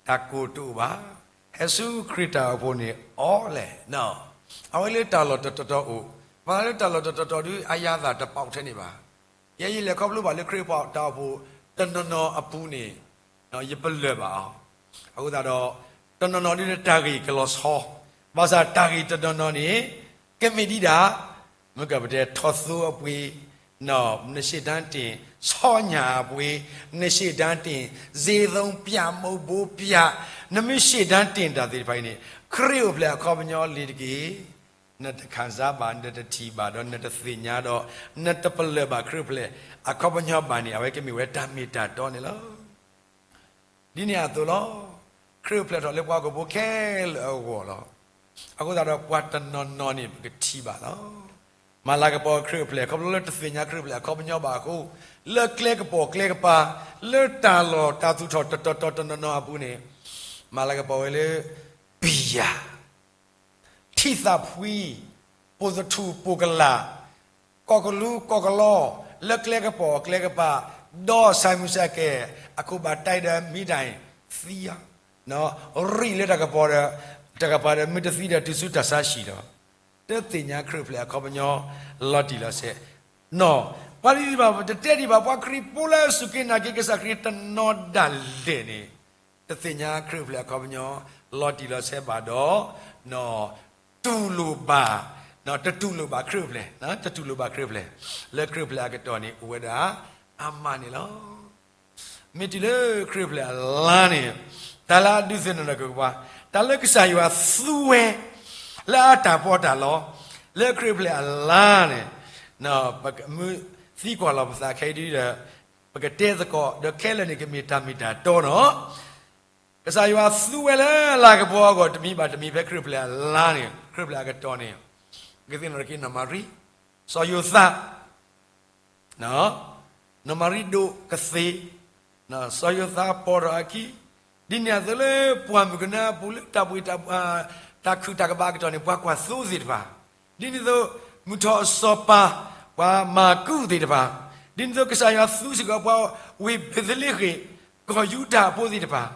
တၢ်ကိၢ်တအိၣ်ဘၣ်. ဟဲဆူခရံာ်တၢ်အိၣ်ဖှိၣ်န့ၣ် အီလဲၣ်, အဝဲလၢတၢ်လီၢ်တတီၤတီၤအိၣ်, ဘၣ်ဃးလၢတၢ်လီၢ်တတီၤတီၤဒုး အယၤသးတပာ်အိၣ်ထဲန့ၣ်ဘၣ်. ယဲယလဲၤခီဖျိဘၣ်လၢခရံာ်ဖိတၢ်အိၣ်ဖှိၣ်တနီၤနီၤအပူၤန့ၣ် ယပလၢၢ်ဘၣ်အီၤ. အဃိသတးဒီး တနီၤနီၤဒုးတၢ်ဂ့ၢ်ကလီၤဆီ, ဘၣ်ဆၣ်တၢ်ဂ့ၢ်တနီၤနီၤန့ၣ် ကမ့ၢ်ဒ်ဒၣ် မ့ၢ်ကပတဲထီၣ်သိအပှ့ၤ, နရှေ့တန်းတင်, ဆီညၣ်အပှ့ၤ, နရှေ့တန်းတင်, ဈေးသုံးပြ, မုတ်ဘိပြ, နမ့ၢ်ရှေ့တန်းတင်တၢ်သ့ၣ်တဖၣ်အံၤန့ၣ် ခရံာ်အိၣ်ဖျဲၣ်အခီပညီလံတက့ၢ်. နတခံစားဘၣ်, နတထံၣ်ဘၣ်ဒီး နတသ့ၣ်ညါဒီး နတပလၢၢ်ဘၣ်ခရံာ်အိၣ်ဖျဲၣ်အခီပညီဘၣ်န့ၣ် အဝဲကမ့ၢ်ဝဲတၢ်မ့ၢ်တၢ်တီန့ၣ်လီၤ. ဒ်န့ၣ်အသိးလီၤ. ခရံာ်အိၣ်ဖျဲၣ်ထီၣ်လၢပှၤဟီၣ်ခိၣ်ဖိခဲလၢာ်အဂီၢ်လီၤ. အဃိသတးဒီးပှၤတနီၤနီၤန့ၣ် ပကထံၣ်ဘၣ်လီၤ. မၤလၤကပီၤခရံာ်အိၣ်ဖျဲၣ် ခီဖျိလၢတသ့ၣ်ညါခရံာ်အိၣ်ဖျဲၣ်အခီပညီဘၣ်အဃိ, လၢကျဲကပီၤကျဲကပၤ, လၢတၢ်လီၢ်တၢ်သူၣ်ထီၣ်တတီၤတီၤတနီၤနီၤအပူၤန့ၣ်, မၤလၤကပီၤဝဲလၢ ဘံယၤ ထံသးဖှံ, ပိာ်သထူၣ်ပိာ်ကလာ်, ကီၢ်ကလူးကီၢ်ကလီ, လၢကျဲကပီၤကျဲကပၤ, ဒီးဆၢမုၢ်ဆၢကဲၤ, အခိၣ်ဘၣ်တၢ်အံၤဒီးမံတၢ်အံၤ, သံ, ရံၣ်လၢတၢ်ကပီၤဒီး, တၢ်ကပၤဒီးမ့ၢ်တသံဒီးတုၤဆူတၢ်ဆါဟံၣ်လီၤ. တသ့ၣ်ညါခရံာ်အိၣ်ဖျဲၣ်အခီပညီ လီၤတံၢ်လီၤဆဲး, ပှၤတသ့ၣ်ညါဘၣ်, တတဲဒံးဘၣ်ပှၤခရံာ်ဖိလၢစူၢ်က့ၤနာ်က့ၤကစၢ်ခရံာ်တနီၤဒၣ်လဲာ်န့ၣ်, တသ့ၣ်ညါခရံာ်အိၣ်ဖျဲၣ်အခီပညီ လီၤတံၢ်လီၤဆဲးဘၣ်ဒီး, တူၢ်လိာ်ဘၣ်, တတူၢ်လိာ်ဘၣ်ခရံာ်အိၣ်ဖျဲၣ်, တတူၢ်လိာ်ဘၣ်ခရံာ်အိၣ်ဖျဲၣ်, လၢခရံာ်အိၣ်ဖျဲၣ်အကတီၢ်န့ၣ် အိၣ်ဝဲဒၣ်အါမးန့ၣ်လီၤ. မ့ၢ်တုၤလၢခရံာ်အိၣ်ဖျဲၣ်အလါန့ၣ်, တၢ်လၢအဒုးသ့ၣ်နီၣ်ထီၣ်က့ၤပှၤ, တၢ်လၢကစၢ်ယွၤသူဝဲ လၢအတၢ်ပီးတၢ်လီ, လၢခရံာ်အိၣ်ဖျဲၣ်အလါန့ၣ်, ပမ့ၢ်သံကွၢ်လီၤပသးခဲအံၤဒ်ဒီး, ပကတဲသကိး ဒီးခဲလၢာ်န့ၣ်ကမ့ၢ်တၢ်မ့ၢ်တၢ်တီနီၤ. ကစၢ်ယွၤသူဝဲလၢအလၤကပီၤအဂီၢ် တမံၤဘၣ်တမံၤ ဖဲခရံာ်အိၣ်ဖျဲၣ်အလါန့ၣ်, ခရံာ်အိၣ်ဖျဲၣ်အကတီၢ်န့ၣ်, ကသ့ၣ်နီၣ်ထီၣ်က့ၤနီၢ်မၤရံ, စီၤယိၤသး နီၢ်မၤရံဒိၣ်ကသ့ၣ်, စီၤယိၤသးပိာ်ထီၣ်အခံ, ဒ်န့ၣ်အသိးလၢပှၢ်မုၢ်ကနၢအပူၤလၢတၢ်ဘှံးတၢ်, တၢ်ခုၣ်တၢ်ကဘၣ်အကတီၢ်န့ၣ် ပှၤကွၢ်သိသ့ၣ်တဖၣ်, ဒ်န့ၣ်အသိး မုၢ်ထီၣ်အစီၤပၤ, ပှၤမၢ်ကူးသ့ၣ်တဖၣ်, ဒ်န့ၣ်အသိးကစၢ်ယွၤသူစ့ၢ်ကီးပှၤဝ့ၢ်ဘ့းသလ့ဃ့ၣ်, ကီၢ်ယူဒၤအဖိသ့ၣ်တဖၣ်,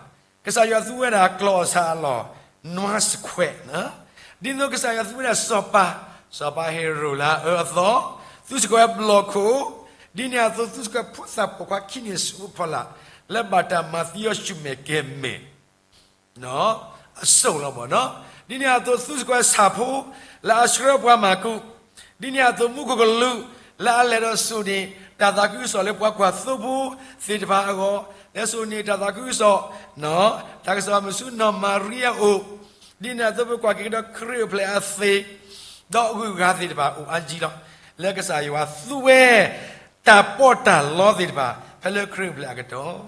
ကစၢ်ယွၤသူဝဲဒၣ်ကျီၢ်အဆၣ်အလီၢ်, နွါစခွဲး ဒ်န့ၣ်အသိးကစၢ်ယွၤသူဝဲဒၣ်စီၤပၤ, စီၤပၤဟ့ၤရိာ်လၢအအၢအသီ, သူစ့ၢ်ကီးဝဲဘျီၣ်ခိၣ်, ဒ်န့ၣ်အသိးသူစ့ၢ်ကီးဖိသၣ်ပိာ်ခွါခံန့ၣ်ဆူအဖီလာ်, လၢဘၣ်တၢ်မၤသံအီၤဆူမဲာ်ကဲၤမဲာ်, အစိၣ်လီၤဘၣ်နီၤ, ဒ်န့ၣ်အသိးသူစ့ၢ်ကီးဝဲဆၣ်ဖိ, လၢအဆှၢပှၤမၢ်ကူး, ဒ်န့ၣ်အသိးမူခိၣ်ကလူး, လၢအလဲၤဒီးစိာ်န့ၢ်တၢ်သးခုကစီၣ်လၢပှၤကွၢ်သိဖိသ့ၣ်တဖၣ်အဂီၢ်, လဲၤစိာ်န့ၢ်တၢ်သးခုကစီၣ်, တၢ်ကစီၣ်မုၢ်ဆူနီၢ်မၤရံအအိၣ်, ဒ်န့ၣ်အသိးပကွၢ်က့ၤကဒီးခရံာ်အိၣ်ဖျဲၣ်အသ့ၣ်, ဒီးအဂုၤအဂၤသ့ၣ်တဖၣ်အိၣ်အါကံလီၤ, လၢကစၢ်ယွၤသူဝဲ, တၢ်ပီးတၢ်လီသ့ၣ်တဖၣ် ဖဲလၢခရံာ်အိၣ်ဖျဲၣ်အကတီၢ်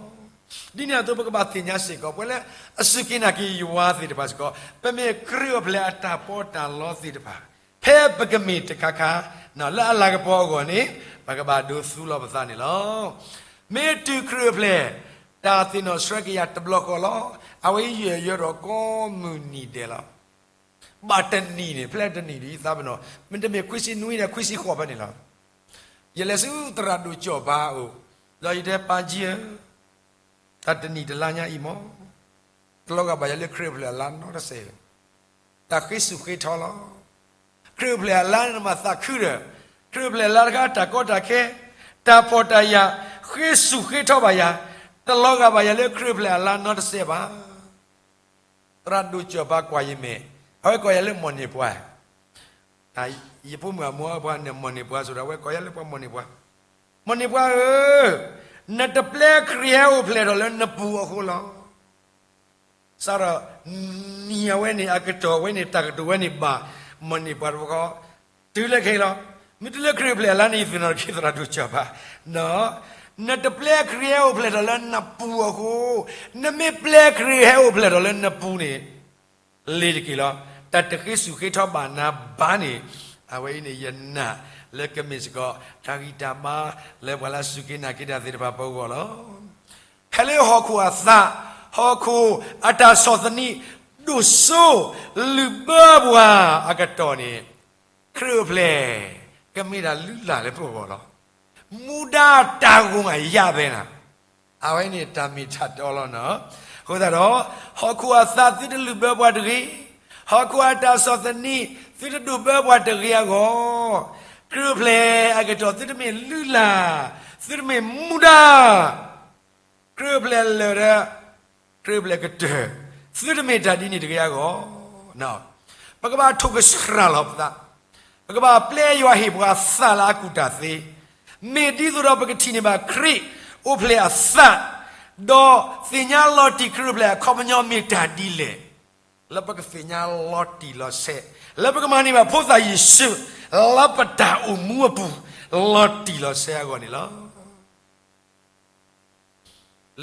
ဒ်န့ၣ်အသိးပကဘၣ်သ့ၣ်ညါစ့ၢ်ကီး ပှၤလၢအစူၢ်က့ၤနာ်က့ၤယွၤသ့ၣ်တဖၣ်စ့ၢ်ကီး ပမ့ၢ်ခရံာ်အိၣ်ဖျဲၣ်အတၢ်ပီးတၢ်လီသ့ၣ်တဖၣ်, ဖဲပကမ့ၢ်တခါခါ, လၢအလၤကပီၤအဂီၢ်န့ၣ် ပကဘၣ်ဒိးသူလီၤပသးန့ၣ်လီၤ. မ့ၢ်တုၤခရံာ်အိၣ်ဖျဲၣ်, တၢ်သ့ၣ်နီၣ်ဆှၢက့ၤယၤတဘျီဃီလီၤ. အဝဲယဲၢ်ယၢၤဒီးကိးမုၢ်နံၤဒဲးလီၤ. ဘၣ်တနံၤန့ၣ် ဖဲတနံၤဒ်သးပနီၣ် မ့တမ့ၢ်ခွံဆံနွံဒီးခွံဆံဃိးဖဲန့ၣ်လီၤ. ယလဲၤဆူသရၣ်ဒိၣ်ကၠီၣ်ပၤအအိၣ်, ဒီးယတဲပၢ်ကၠံဧၢ, တၢ်တနံၣ်တလါညါအံၤမ့ၢ် တလီၤဂာ်ဘၣ်ယၤလၢခရံာ်အိၣ်ဖျဲၣ်အလါနီတစဲး, တၢ်ဃ့ဆူၣ်ဃ့ထီလီၤ. ခရံာ်အိၣ်ဖျဲၣ်အလါန့ၣ်မၤသးခုဒီး, ခရံာ်အိၣ်ဖျဲၣ်အလါတခါ တၢ်ကီတၢ်ခဲ, တၢ်ဖှီၣ်တၢ်ယာ်, ဃ့ဆူၣ်ဃ့ထီဘၣ်ယၤ, တလီၤဂာ်ဘၣ်ယၤလၢခရံာ်အိၣ်ဖျဲၣ်အလါနီတစဲးဘၣ်. သရၣ်ဒိၣ်ကၠီၣ်ပၤကွၢ်ယမဲာ်, အဝဲကိးယၤလၢမီၢ်န့ၢ်ပှၤ, ယဖိမုၣ်အမိၢ်အပှၤန့ၣ် မီၢ်န့ၢ်ပှၤဆိဒီး အဝဲကိးယၤလၢပှၤမီၢ်န့ၢ်ပှၤ, မီၢ်န့ၢ်ပှၤဧၢ, နတပျဲခရံာ်ဟဲအိၣ်ဖျဲၣ်ထီၣ်လၢနပူၤအဃိလီၤ. စးထီၣ်နံၤအဝဲန့ၣ် အကတီၢ်ဝဲန့ၣ် တၢ်ကတိၤဝဲန့ၣ်ဘၣ်, မီၢ်န့ၢ်ပှၤတဘျီဃီ, တုၤလၢခဲအံၤလီၤ. မ့ၢ်တုၤလၢခရံာ်အိၣ်ဖျဲၣ်အလါန့ၣ် ယသ့ၣ်နီၣ်ထီၣ်က့ၤသရၣ်ဒိၣ်ကၠီၣ်ပၤ, နတပျဲခရံာ်ဟဲအိၣ်ဖျဲၣ်ထီၣ်လၢနပူၤအဃိ, နမ့ၢ်ပျဲခရံာ်ဟဲအိၣ်ဖျဲၣ်ထီၣ်လၢနပူၤန့ၣ် လ့ၤတက့ၢ်လီၤ. တၢ်တဃ့ဆူၣ်ဃ့ထီဘၣ်နၤဘၣ်န့ၣ်, အဝဲအံၤန့ၣ် ယနာ်လၢကမ့ၢ်စ့ၢ်ကီး တၢ်ဂံၢ်တၢ်ဘါလၢပှၤလၢအစူၢ်က့ၤနာ်က့ၤတၢ်သ့ၣ်တဖၣ်ပဂီၢ်လီၤ. ဖဲလၢဟီၣ်ခိၣ်အသး, ဟီၣ်ခိၣ်အတၢ်ဆီၣ်သနံး ဒိၣ်စိလုၣ်ဘၢပှၤအကတီၢ်န့ၣ်, ခရံာ်အိၣ်ဖျဲၣ် ကမ့ၢ်တၢ်လုၢ်လၢ်လၢပဂီၢ်လီၤ. မူဒါတၢ်ဂီၤမးယါဖဲနၤ အဝဲန့ၣ်တၢ်မ့ၢ်တၢ်တီလီၤနီၤ. အဃိသတးဒီး, ဟီၣ်ခိၣ်အသးသုတလုၢ်ဘၢပှၤတဂ့ၤ, ဟီၣ်ခိၣ်အတၢ်ဆီၣ်သနံးသုတဒိးဘၢပှၤတဂ့ၤအဂီၢ်, ခရံာ်အိၣ်ဖျဲၣ်အကတီၢ်သုတမ့ၢ်လုၢ်လၢ်, သုတမ့ၢ်မူဒါ, ခရံာ်အိၣ်ဖျဲၣ်လၢာ်ဒီး ခရံာ်အိၣ်ဖျဲၣ်ကတၢၢ်, သုတမ့ၢ်တၢ်ဒ်န့ၣ်တဂ့ၤအဂီၢ် ပကဘၣ်ထိၣ်ကဆှၣ်လီၤပသး, ပကဘၣ်ပျဲယွၤဟ့ၣ်ပှၤသးလၢအကူၣ်တၢ်သ့, မ့ၢ်ဒ်သိးဒီးပကထံၣ်န့ၢ်ဘၣ်ခရံာ်အိၣ်ဖျဲၣ်အသး, ဒီးသ့ၣ်ညါလီၤတံၢ်ခရံာ်အိၣ်ဖျဲၣ်အခီပညီမ့ၢ်တၢ်ဒ်လဲၣ်, လၢပကသ့ၣ်ညါလီၤတံၢ်လီၤဆဲး, လၢပကမၤန့ၢ်ဘၣ်ဖိသၣ်ယ့ၣ်ၡူး လၢပတၢ်အိၣ်မူအပူၤ လီၤတံၢ်လီၤဆဲးအဂီၢ်န့ၣ်လီၤ.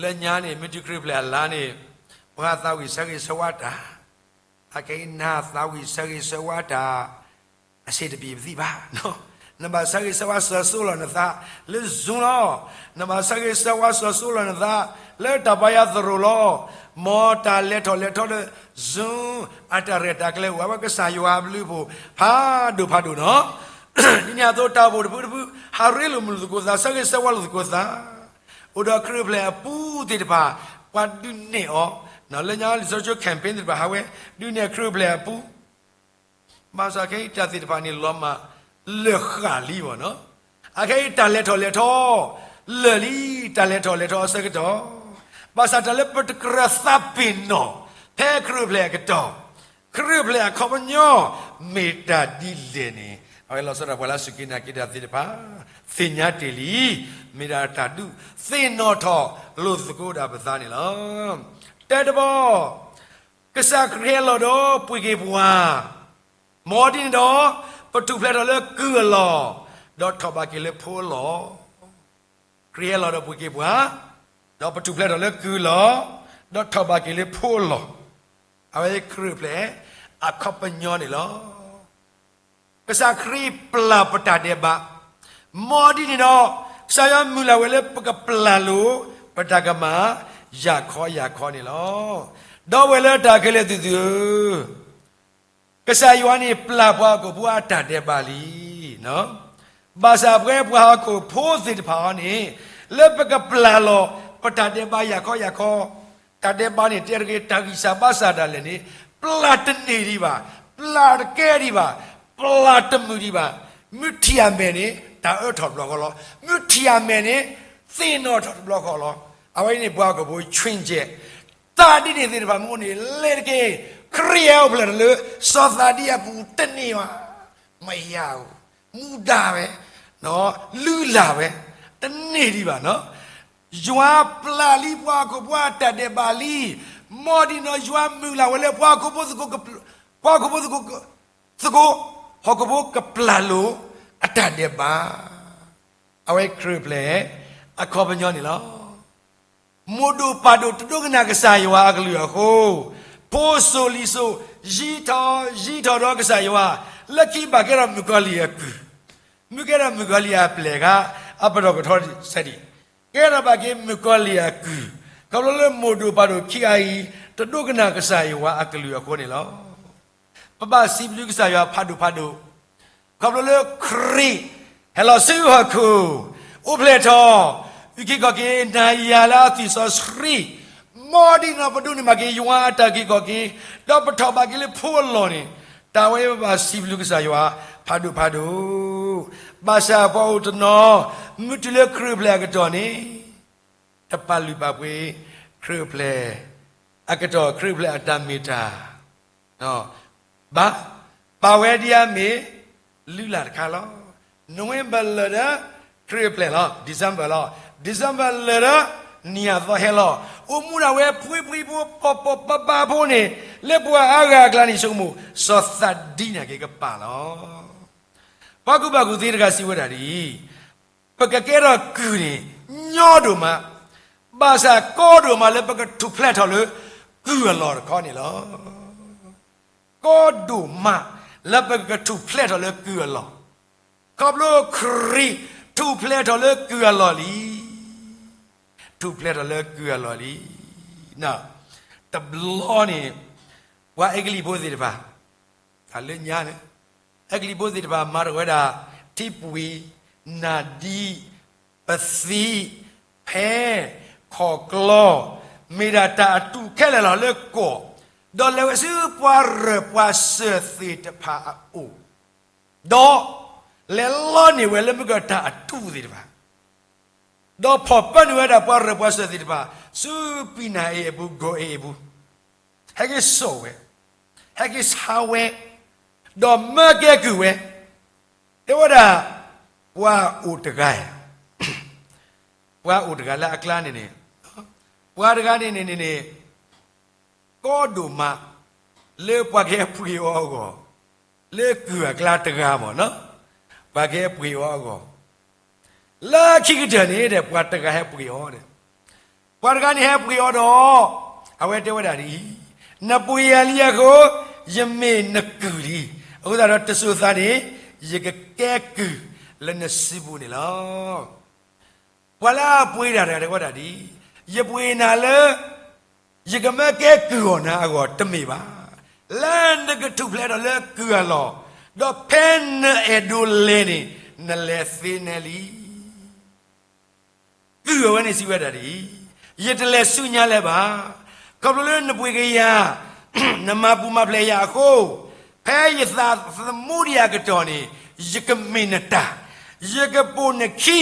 လၢညါန့ၣ် မ့ၢ်တုၤခရံာ်အိၣ်ဖျဲၣ်အလါန့ၣ်, ပှၤသးဝံၣ်ဆၢဂ့ၤဆၢဝါတၢ်, အခဲအံၤနသးဝံၣ်ဆၢဂ့ၤဆၢဝါတၢ် အဆံးတပျံၤပသံဘၣ်. နဘၣ်ဆၢဂ့ၤဆၢဝါစၢၤစိလီၤနသးလၢ Zoom လီၤ. နဘၣ်ဆၢဂ့ၤဆၢဝါစၢၤစိလီၤနသးလၢတၢ်ပီၢ်ယၢ်သရိာ်လီၤ. မ်တၢ်လဲၤထီၣ်လဲၤထီလၢ Zoom အတၢ်ရဲၣ်တၢ်ကျဲၤအိၣ် အဝဲကစၢ်ယွၤအဘျုးအဖှိၣ်ဖးဒိၣ်ဖးဒိၣ်နီၤ. ဒ်န့ၣ်အသိးတၢ်အိၣ်ဖှိၣ်တဖုတဖု ဟးရ့လိာ်မုာ်လိာ်သကိးသး, ဆၢဂ့ၤဆၢဝါလိာ်သကိးသး, အိၣ်ဒီးခရံာ်အိၣ်ဖျဲၣ်အပူၤသ့ၣ်တဖၣ် ပှၤဒုးနဲၣ်အီၤ, လၢညါလံာ်စီဆှံ campaign သ့ၣ်တဖၣ် ဟးဝဲ ဒုးနဲၣ်ခရံာ်အိၣ်ဖျဲၣ်အပူၤ ဘၣ်ဆၣ်ခဲအံၤတၢ်သ့ၣ်တဖၣ်န့ၣ် လီၤမၢ်လၢာ်ဃာ်လံဘၣ်နီၤ. အခဲအံၤတၢ်လဲၤထီၣ်လဲၤထီ လၢာ်လံ, တၢ်လဲၤထီၣ်လဲၤထီအဆၢကတီၢ်, ဘၣ်ဆၣ်တၢ်လၢပတကြၢးသးပ့ၤနီၣ် ဖဲခရံာ်အိၣ်ဖျဲၣ်အကတီၢ်, ခရံာ်အိၣ်ဖျဲၣ်အခီပညီ မ့ၢ်တၢ်ဒ်လဲၣ်န့ၣ် အဝဲလီၤဆီဒၣ်ပှၤလၢအစူၢ်က့ၤနာ်က့ၤတၢ်သ့ၣ်တဖၣ် သ့ၣ်ညါတ့ၢ်လံ, မ့ၢ်ဒၣ်တၢ်ဒုးသ့ၣ်နီၣ်ထီၣ်လိာ်သကိးဒၣ်ပသးန့ၣ်လီၤ. တၢတဘီ ကစၢ်ခရံာ်ဟဲလီၤဒီးပှ့ၤက့ၤပှၤ, မ်ဒ်န့ၣ်ဒီး ပထူၣ်ဖျဲးထီၣ်လၢကုၢ်အလီၢ်, ဒီးထီၣ်ဘးက့ၤလၢဖိအလီၢ်. ခရံာ်ဟဲလီၤဒီးပှ့ၤက့ၤပှၤ, ဒီးပထူၣ်ဖျဲးထီၣ်လၢကုၢ်အလီၢ်, ဒီးထီၣ်ဘးက့ၤလၢဖိအလီၢ်, အဝဲခရံာ်အိၣ်ဖျဲၣ်အခီပညီန့ၣ်လီၤ. ကစၢ်ခရံာ်ပျၢ်ပတၢ်ဒဲးဘး, မ်ဒ်န့ၣ်ဒီး ကစၢ်ယွၤမုၢ်လၢ်ဝဲလၢပကပျၢ်လိာ် ပတၢ်ကမၣ် ယၤခီယၤခီန့ၣ်လီၤ. ဒီးဝဲလၢတၢ်ခဲလၢာ်သုသုဧၢ, ကစၢ်ယွၤန့ၣ်ပျၢ်ပှၤဟီၣ်ခိၣ်ဖိအတၢ်ဒဲးဘးလံ. ဘၣ်ဆၣ်ပဝဲပှၤဟီၣ်ခိၣ်ဖိသ့ၣ်တဖၣ်အံၤန့ၣ် လၢပကပျၢ်လီၤ ပတၢ်ဒဲးဘးယၤခီယၤခီ, တၢ်ဒဲးဘးန့ၣ် တဲတဂ့ၤ တၢ်ဂံၢ်စၢ်ဘါစၢ်ဒၣ်လဲာ်န့ၣ် ပျၢ်တန့ၢ်ဒံးဘၣ်, ပျၢ်တကဲဒံးဘၣ်, ပျၢ်တမုာ်ဒံးဘၣ်. မ့ၢ်ထံၣ်အမဲာ်န့ၣ် တၢ်အၢထီၣ်တဘျီဃီလီၤ. မ့ၢ်ထံၣ်အမဲာ်န့ၣ် သ့ၣ်နီၣ်ထီၣ်တဘျီဃီလီၤ. အဝဲအံၤန့ၣ် ပှၤဟီၣ်ခိၣ်ဖိ ခြွင်းချက် တၢ်ဒ်န့ၣ်သ့ၣ်တဖၣ်မ့ၢ်အိၣ်န့ၣ် လဲၤတက့ၢ်. ခရံာ်ဟဲအိၣ်ဖျဲၣ်ထီၣ်လၢ စီၤသးဒံအပူၤတန့ၢ်ဘၣ်. မယၤဧိၤ, မူဒါဝဲ, လုၢ်လၢ်ဝဲ, တန့ၢ်ဒံးဘၣ်နီၤ. ယွၤပျၢ်လံပှၤဟီၣ်ခိၣ်ဖိအတၢ်ဒဲးဘးလံ. မ်ဒ်န့ၣ်ဒီး ယွၤမုၢ်လၢ်ဝဲလၢပှၤဟီၣ်ခိၣ်ဖိသကိး, ပှၤဟီၣ်ခိၣ်ဖိသကိး, သကိး, ဟီၣ်ခိၣ်ဖိကပျၢ်လိာ်အတၢ်ဒဲးဘး အဝဲခရံာ်အိၣ်ဖျဲၣ်အခီပညီန့ၣ်လီၤ. မိၢ်ဒိၣ်ပၢ်ဒိၣ်တဒိကနၣ်ကစၢ်ယွၤအကလုၢ်အဃိ, ဖိစိၤလံၤစိၤ ယံၤထီၣ်ယံၤထီၣ်ဒီးကစၢ်ယွၤ, လၢခံဘၣ်ကဲထီၣ်မုၣ်ကီၤလံၢ်အကုၢ်, မ့ၢ်ကဲထီၣ်မုၣ်ကီၤလံၢ်အပျဲၢ်အခါ, အပတီၢ်ကထီစဲဒံး, ကဲထီၣ်ဘၣ်က့ၤမုၣ်ကီၤလံၢ်အကုၢ်, ခီဖျိလၢမိၢ်ဒိၣ်ပၢ်ဒိၣ်ခံဂၤအံၤ တဒိကနၣ်ကစၢ်ယွၤအကလုၢ်အဃိန့ၣ်လီၤ. ပဘၣ်စံးဘျုးကစၢ်ယွၤဖးဒိၣ်ဖးဒိၣ်, ခီဖျိလၢခရံာ်ဟဲလီၤဆူဟီၣ်ခိၣ်, အိၣ်ဖျဲၣ်ထီၣ်, အုၣ်က့ၤခီၣ်က့ၤနၤယၤလၢအသွံၣ်စီဆှံ, မ်ဒ်န့ၣ်ဒီးပဒိးန့ၢ်ဘၣ်က့ၤယွၤအတၢ်အုၣ်က့ၤခီၣ်က့ၤ, ဒီးပထီၣ်ဘးက့ၤလၢဖိအလီၢ်န့ၣ်, တၢ်ဝဲပဘၣ်စံးဘျုးကစၢ်ယွၤဖးဒိၣ်ဖးဒိၣ်. ဘၣ်ဆၣ်ပှၤအိၣ်တနီၤ, မ့ၢ်တုၤလၢခရံာ်အိၣ်ဖျဲၣ်အကတီၢ်န့ၣ် တပာ်လုၢ်ပာ်ပှ့ၤခရံာ်အိၣ်ဖျဲၣ်အကတီၢ် ခရံာ်အိၣ်ဖျဲၣ်အတၢ်မ့ၢ်တၢ်ဘၣ်, ပာ်ဝဲဒ်အမ့ၢ်လုၢ်လၢ်တခါလီၤ. November လၢာ်ဒီး ခရံာ်အိၣ်ဖျဲၣ်လီၤ. December လီၤ. December လၢာ်ဒီး နံၣ်အသီဟဲလီၤ. အိၣ်မူဒၣ်ဝဲဖှံဖှံဖိ ပိာ်ပိာ်ပၤပၤဖိန့ၣ် လၢပှၤအါဂၤအကျါန့ၣ် ဆိကမိၣ် စီၤသးဒံန့ၣ်က့ၤကပာ်လီၤ. ပှၤကူၣ်ဘၣ်ကူၣ်သ့တဂၤစံးဝဲဒၣ်ဒ်အံၤ, ပကကဲထီၣ်ကုၢ်န့ၣ် ညီဒိၣ်မး, ဘၣ်ဆၣ်ကီဒိၣ်မးလၢပကထူၣ်ဖျဲးထီၣ်လၢကုၢ်အလီၢ်တခီန့ၣ်လီၤ. ကီဒိၣ်မးလၢပကထူၣ်ဖျဲးထီၣ်လၢကုၢ်အလီၢ်, ခီဖျိခရံာ်ထူၣ်ဖျဲးထီၣ်လၢကုၢ်အလီၢ်လံ. ထူၣ်ဖျဲးထီၣ်လၢကုၢ်အလီၢ်လံ. တဘျီန့ၣ် ပှၤအဲကလံးဖိသ့ၣ်တဖၣ် တၢ်လၢညါန့ၣ် အဲကလံးဖိသ့ၣ်တဖၣ် မၤထီၣ်ဝဲဒၣ် ထံပှံၤ, နၢ်ဒံး, ပသံး, ဖဲ, ခီၣ်ကျီ, မ့ၢ်ဒၣ်တၢ်အတူးခဲလၢာ်လီၤလၢကီၢ်, ဒီးလဲၤဝဲဆူပှၤရၢၢ်ပှၤစၢၤသ့ၣ်တဖၣ်အအိၣ်, ဒီးလဲၤလီန့ၢ်ဝဲလၢမ့ၢ်ကတၢ်အတူးသ့ၣ်တဖၣ်, ဒီးဖီၣ်ပၢနုာ်ဝဲဒၣ်ပှၤရၢၢ်ပှၤစၢၤသ့ၣ်တဖၣ် ဆူပံၤနၤအ့ၣ်အပူၤ ကီၢ်အ့ၣ်အပူၤ, ဟဲက့ၤစိာ်ဝဲ, ဟဲက့ၤဆါဝဲ, ဒီးမၢကဲကုၢ်ဝဲ, တဲဝဲဒၣ် ပှၤအိၣ်တဂၤ, ပှၤအိၣ်တဂၤလၢအကျါန့ၣ်န့ၣ်, ပှၤတဂၤန့ၣ်န့ၣ်န့ၣ်န့ၣ် ကီဒိၣ်မး လၢပှၤကဟဲပှ့ၤအီၤအဂီၢ်, လၢကုၢ်အကျါတဂၤမ့ၢ်နီၤ, ပှၤကဟဲပှ့ၤအီၤအဂီၢ်, လၢခံကတၢၢ်န့ၣ်ဒီး ပှၤတဂၤဟဲပှ့ၤအီၤဒီး, ပှၤတဂၤန့ၣ်ဟဲပှ့ၤအီၤဒီး, အဝဲတဲဝဲဒၣ်ဒ်အံၤ, နပှ့ၤယၤလံအဃိ, ယမ့ၢ်နကုၢ်လံ, အဃိသတးဒီးတစိၤသးန့ၣ်, ယကကဲကုၢ်လၢနစုပူၤန့ၣ်လီၤ. ပှၤလၢအပှ့ၤတၢ်တဂၤတဲဝဲဒၣ်ဒ်အံၤ, ယပှ့ၤနၤလၢ ယကမၢကဲကုၢ်အီၤနၤအဂီၢ်တမ့ၢ်ဘၣ်. လၢနကထူၣ်ဖျဲးထီၣ်လၢကုၢ်အလီၢ်, ဒီးဖဲနအဲၣ်ဒိးလဲၤန့ၣ်, နလဲၤသ့နဲလံ. ကုၢ်အဝဲန့ၣ်စံးဝဲဒၣ်ဒ်အံၤ, ယတလဲၤဆူညါလၢၤဘၣ်. ခီဖျိလၢနပှ့ၤကယၤ, နမၤပူၤမၤဖျဲးယၤအဃိ, ဖဲယသးသမူဒံးအကတီၢ်န့ၣ်, ယကမ့ၢ်နတၢ်, ယကပိာ်နခံ,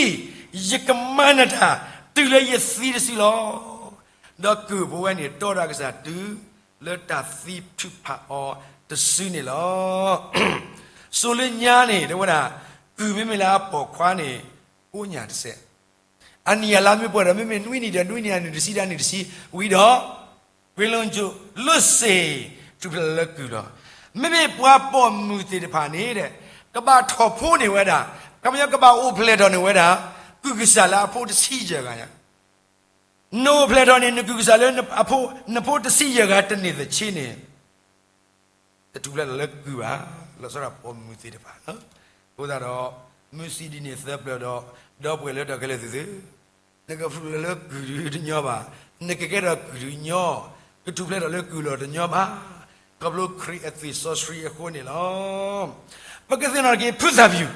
ယကမၤနတၢ်, တုၤလၢယသံတစုလီၤ. ဒီးကုၢ်ဖိဝဲန့ၣ် တီဒီးအကစၢ်တုၤလၢတၢ်သံထုးဖးအီၤတစုန့ၣ်လီၤ. စိၤလၢညါန့ၣ် တဲဝဲဒၣ်, ကုၢ်မ့မ့ၢ်လၢအပိာ်ခွါန့ၣ် ကိးညၣ်တစဲး, အနံၣ်အလါမ့ၢ်ပှဲၤဒီး မ့မ့ၢ်နွံနံၣ်ဒီးနွံနံၣ် အနံၣ်တဆံဒီးအနံၣ်တဆံ, ဝံၤဒီး ကွ့လိကၠိလိၤစ့ၢ် ထူၣ်ဖျဲးလၢကုၢ်လီၤ. မ့မ့ၢ်ပှၤပိာ်မုၣ်သ့ၣ်တဖၣ်န့ၣ်ဒီး ကဘၣ်ထီၣ်ဖိန့ၢ်ဝဲဒၣ်, ကဘၣ်အိၣ်ဖျဲၣ်ထီၣ်န့ၢ်ဝဲဒၣ် ကုၢ်ကစၢ်လၢအဖိတဆံယဲၢ်ဂၤညါ, နအိၣ်ဖျဲၣ်ထီၣ်န့ၢ်နကုၢ်ကစၢ်လၢအဖိ, နဖိတဆံယဲၢ်ဂၤတန့ၢ်သဆ့န့ၣ် တထူၣ်ဖျဲးထီၣ်လၢကုၢ်ဘၣ်, လီၤဆီဒၣ်ပိာ်မုၣ်သ့ၣ်တဖၣ်. အဃိသတးဒီး မုၢ်ဆံးဒ်န့ၣ်သၢပျၢၤဒီး ဒီပုၢ်ဝဲၢ်လၢထီၣ်ခဲလၢာ်သ့ၣ်ဧၢ, နကထူၣ်ဖျဲးလၢကုၢ်ဒုးတညီဘၣ်, နကကဲထီၣ်ကုၢ်ဒုးညီ, ကထူၣ်ဖျဲးထီၣ်လၢကုၢ်လီၤတညီဘၣ်. ခီဖျိခရံာ်အသွံၣ်စီဆှံအဃိန့ၣ်လီၤ. ပကသ့ၣ်နီၣ်ထီၣ်က့ၤဖုသၣ်ပျူၤ,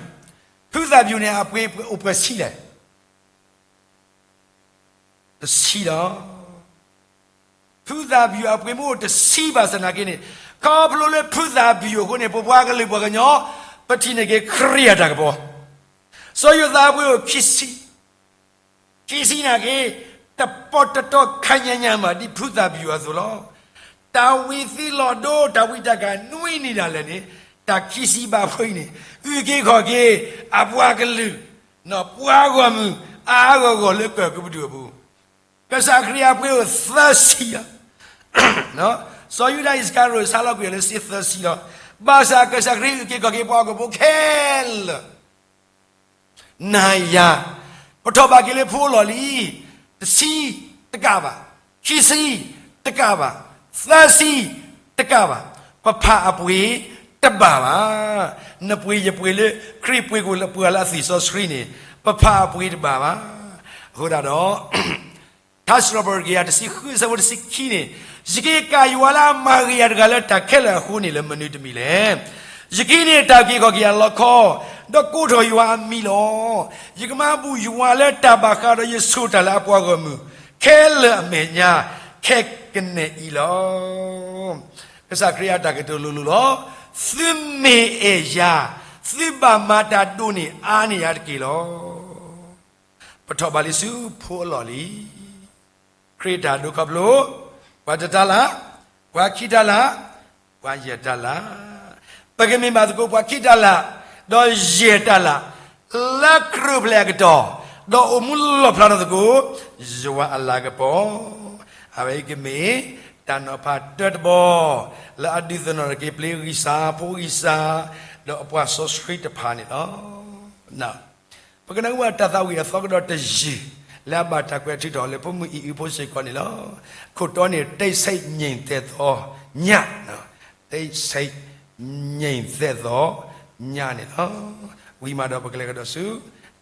ဖုသၣ်ပျူၤန့ၣ် အပှ့ၤအိၣ်ပှဲၤဆံလဲၣ် တဆံလီၤ. ဖုသၣ်ပျူၤအပှ့ၤမ့ၢ်အိၣ်တဆံဘၣ်ဆၣ်နာ်က့န့ၣ်, ခီဖျိလၢဖုသၣ်ပျူၤအဃိန့ၣ် ပပှၤကလုာ်ပှၤကညီ, ပထံၣ်န့ၢ်က့ၤခရံာ်အတၢ်ကပီၤ, စီၤယိၤသးအပှ့ၤအိၣ်ခံဆံ, ခံဆံနာ်က့, တပီၢ်တတီခါညါညါမး ဒ်ဖုသၣ်ပျူၤအသိးလီၤ. တၢ်ဝံၤသံလီၤဒိ တၢ်ဝံတၢ်ကၤနွံနံၣ်ဒၣ်လဲာ်န့ၣ်, တၢ်ခံဆံဘၣ်ဖှံန့ၣ်, အုၣ်က့ၤခီၣ်က့ၤ အပှၤကလုာ်, ပှၤဂီၢ်မုၢ်အါအါဂီၢ်ဂီၢ်လၢကၢၢ်ကပဒုၣ်အပူၤ, ကစၢ်ခရံာ်အပှ့ၤအိၣ်သၢဆံလီၤ. စီၤယူဒၤအံၣ်စကၤရိၤ ဆါလီၤကွံာ်အီၤလၢစ့သၢဆံလီၤ. ဘၣ်ဆၣ်ကစၢ်ခရံာ်အုၣ်က့ၤခီၣ်က့ၤပှၤဟီၣ်ခိၣ်ဖိခဲလၢာ် နၤယၤ, ပထီၣ်ဘၣ်က့ၤလၢဖိအလီၢ်လံ, တဆံတကးဘၣ်, ခံဆံတကးဘၣ်, သၢဆံတကးဘၣ်, ပဖးအပှ့ၤတဘၣ်ဘၣ်. နပှ့ၤယပှ့ၤလၢခရံာ်ပှ့ၤက့ၤလၢပှၤလၢအသွံၣ်စီဆှံန့ၣ်, ပဖးအပှ့ၤတဘၣ်ဘၣ်. အဃိသတးဒီး ထါစံးထီၣ်ပတြၢၤတကယၤတဆံဃု အဆၢဖိတဆံခံန့ၣ်, ယက့ၤကၣ်ယွၤလၢအမၤဂ့ၤယၤတဂၤလၢတၢ်ခဲလၢာ်အဃိန့ၣ် လၢမနုၤတမံၤလဲၣ်. ယကဟံးန့ၢ်တၢ်အုၣ်က့ၤခီၣ်က့ၤအလီခီ, ဒီးကိးထီၣ်ယွၤအမံၤလီၤ. ယကမၤဘူၣ်ယွၤလၢတၢ်ဘၣ်ဃးဒီးယဆိၣ်တၢ်လၢအပှၤဂီၢ်မုၢ်ခဲလၢာ်အမဲာ်ညါ ခဲကနံၣ်အံၤလီၤ. ကစၢ်ခရံာ်အတၢ်ကတိၤလိၤလိၤလီၤ. သုမ့ၢ်အဲၣ်ယၤ, သုဘၣ်မၤတၢ်ဒိးန့ၢ်အါန့ၢ်ယၤတက့ၢ်လီၤ. ပထီၣ်ဘၣ်လံဆူဖိအလီၢ်လံ. ခရံာ်အတၢ်ဒိခီဖျိ, ပှၤတတၤလၢ်, ပှၤခံတၤလၢ်, ပှၤယဲၢ်တၤလၢ်, ပကမ့ၢ်ဘၣ်သကိးပှၤခံတၤလၢ်, ဒီးယဲၢ်တၤလၢ်, လၢခရံာ်အိၣ်ဖျဲၣ်အကတီၢ်, ဒီးအိၣ်မူလီၣ်ဖျါထီၣ်သကိး ယွၤအလၤကပီၤ, အဝဲအံၤကမ့ၢ်တၢ်နီၤဖးတၢတဘီ လၢအဒုးသ့ၣ်နီၣ်ထီၣ်က့ၤပျ့ၤဂံၢ်စၢ်, ဖိဂံၢ်စၢ်, ဒီးအပှၤစီဆှံတဖၣ်န့ၣ်လီၤ. ပကနၢ်ဟူဘၣ်တၢ်သးဝံၣ်အသီကဒီးတယုၢ် လၢအဘၣ်တၢ်ကွဲးထုးထီၣ်လၢဖိမုၣ်အံၤအုၣ်ဖိစ့ၢ်ကီးန့ၣ်လီၤ. ခိၣ်တီန့ၣ် တိတ်ဆိတ်ငြိမ်သက်သောည, တိတ်ဆိတ်ငြိမ်သက်သောညန့ၣ်လီၤ. ဝံၤမးဒီးပကလဲၤကဒီးဆူ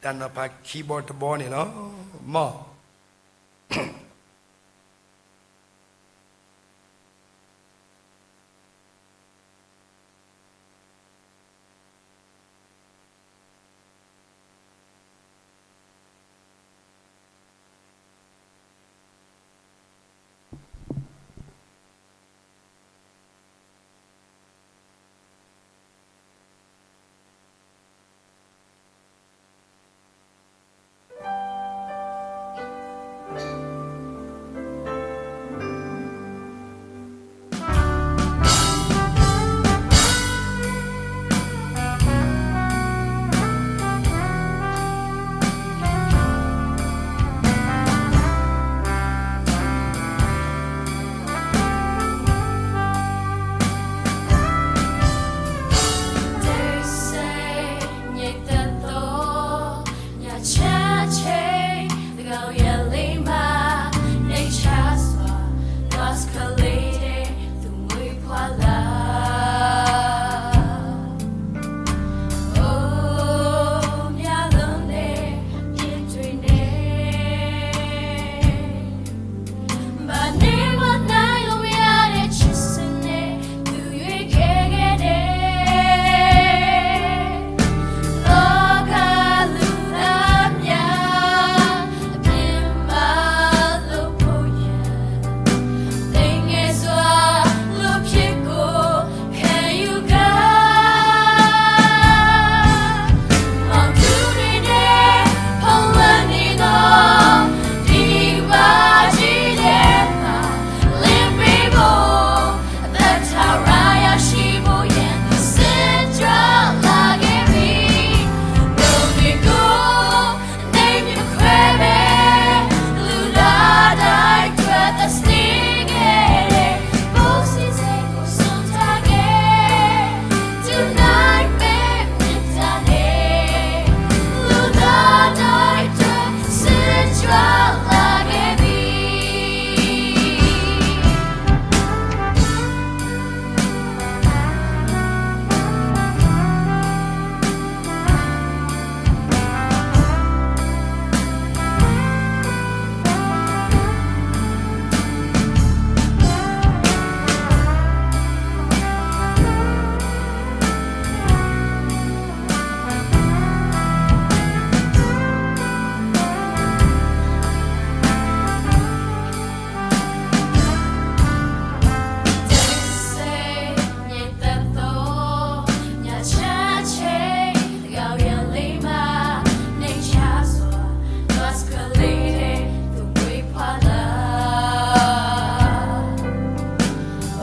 တၢ်နီၤဖးခံဘီတဘီန့ၣ်လီၤ. မ် Escalated သူမွဲပှၤလၢ အိၣ်မျးလၢန့ၣ် ယတြံန့ၣ် ဘၣ်န့ၢ်ဘၣ်နၤ လီၤမၠါဒဲး ဆံးစၢ်န့ၣ် သူရွေးကဲကဲဒဲး လီၤဂာ်လုၢ်အါမျၢ် အပြင်းမးလိာ်ဖိယဲၢ် သ့ၣ်ငဲစွါလိာ်ဖံးကိာ် ခဲယူကၤ မၤဒုးန့ၢ်ဒဲး ဖီၣ်လၢနံၤဒီး ဒံးဘၣ်ဒ်လဲၣ် လ့ပ့ၤဘိ သရၣ်ယၤရှံဘိယဲၢ် စ့တြၢလၢကဲမံၤ ဒိၣ်မ့ၢ်ကိ န့ၣ်မ့ၢ်ခွဲးမဲ လုၢ်လၢ်ဒၣ်တြၢသးစ့ ကဲ ဘိစံးစ့ၢ်ကီး စီၤတၢ်ကဲ tonight မ့ၢ်မ့ၢ်တၢ်န့ၣ် လုၢ်လၢ်ဒၣ်တြၢ စ့တြၢလၢကဲမံၤ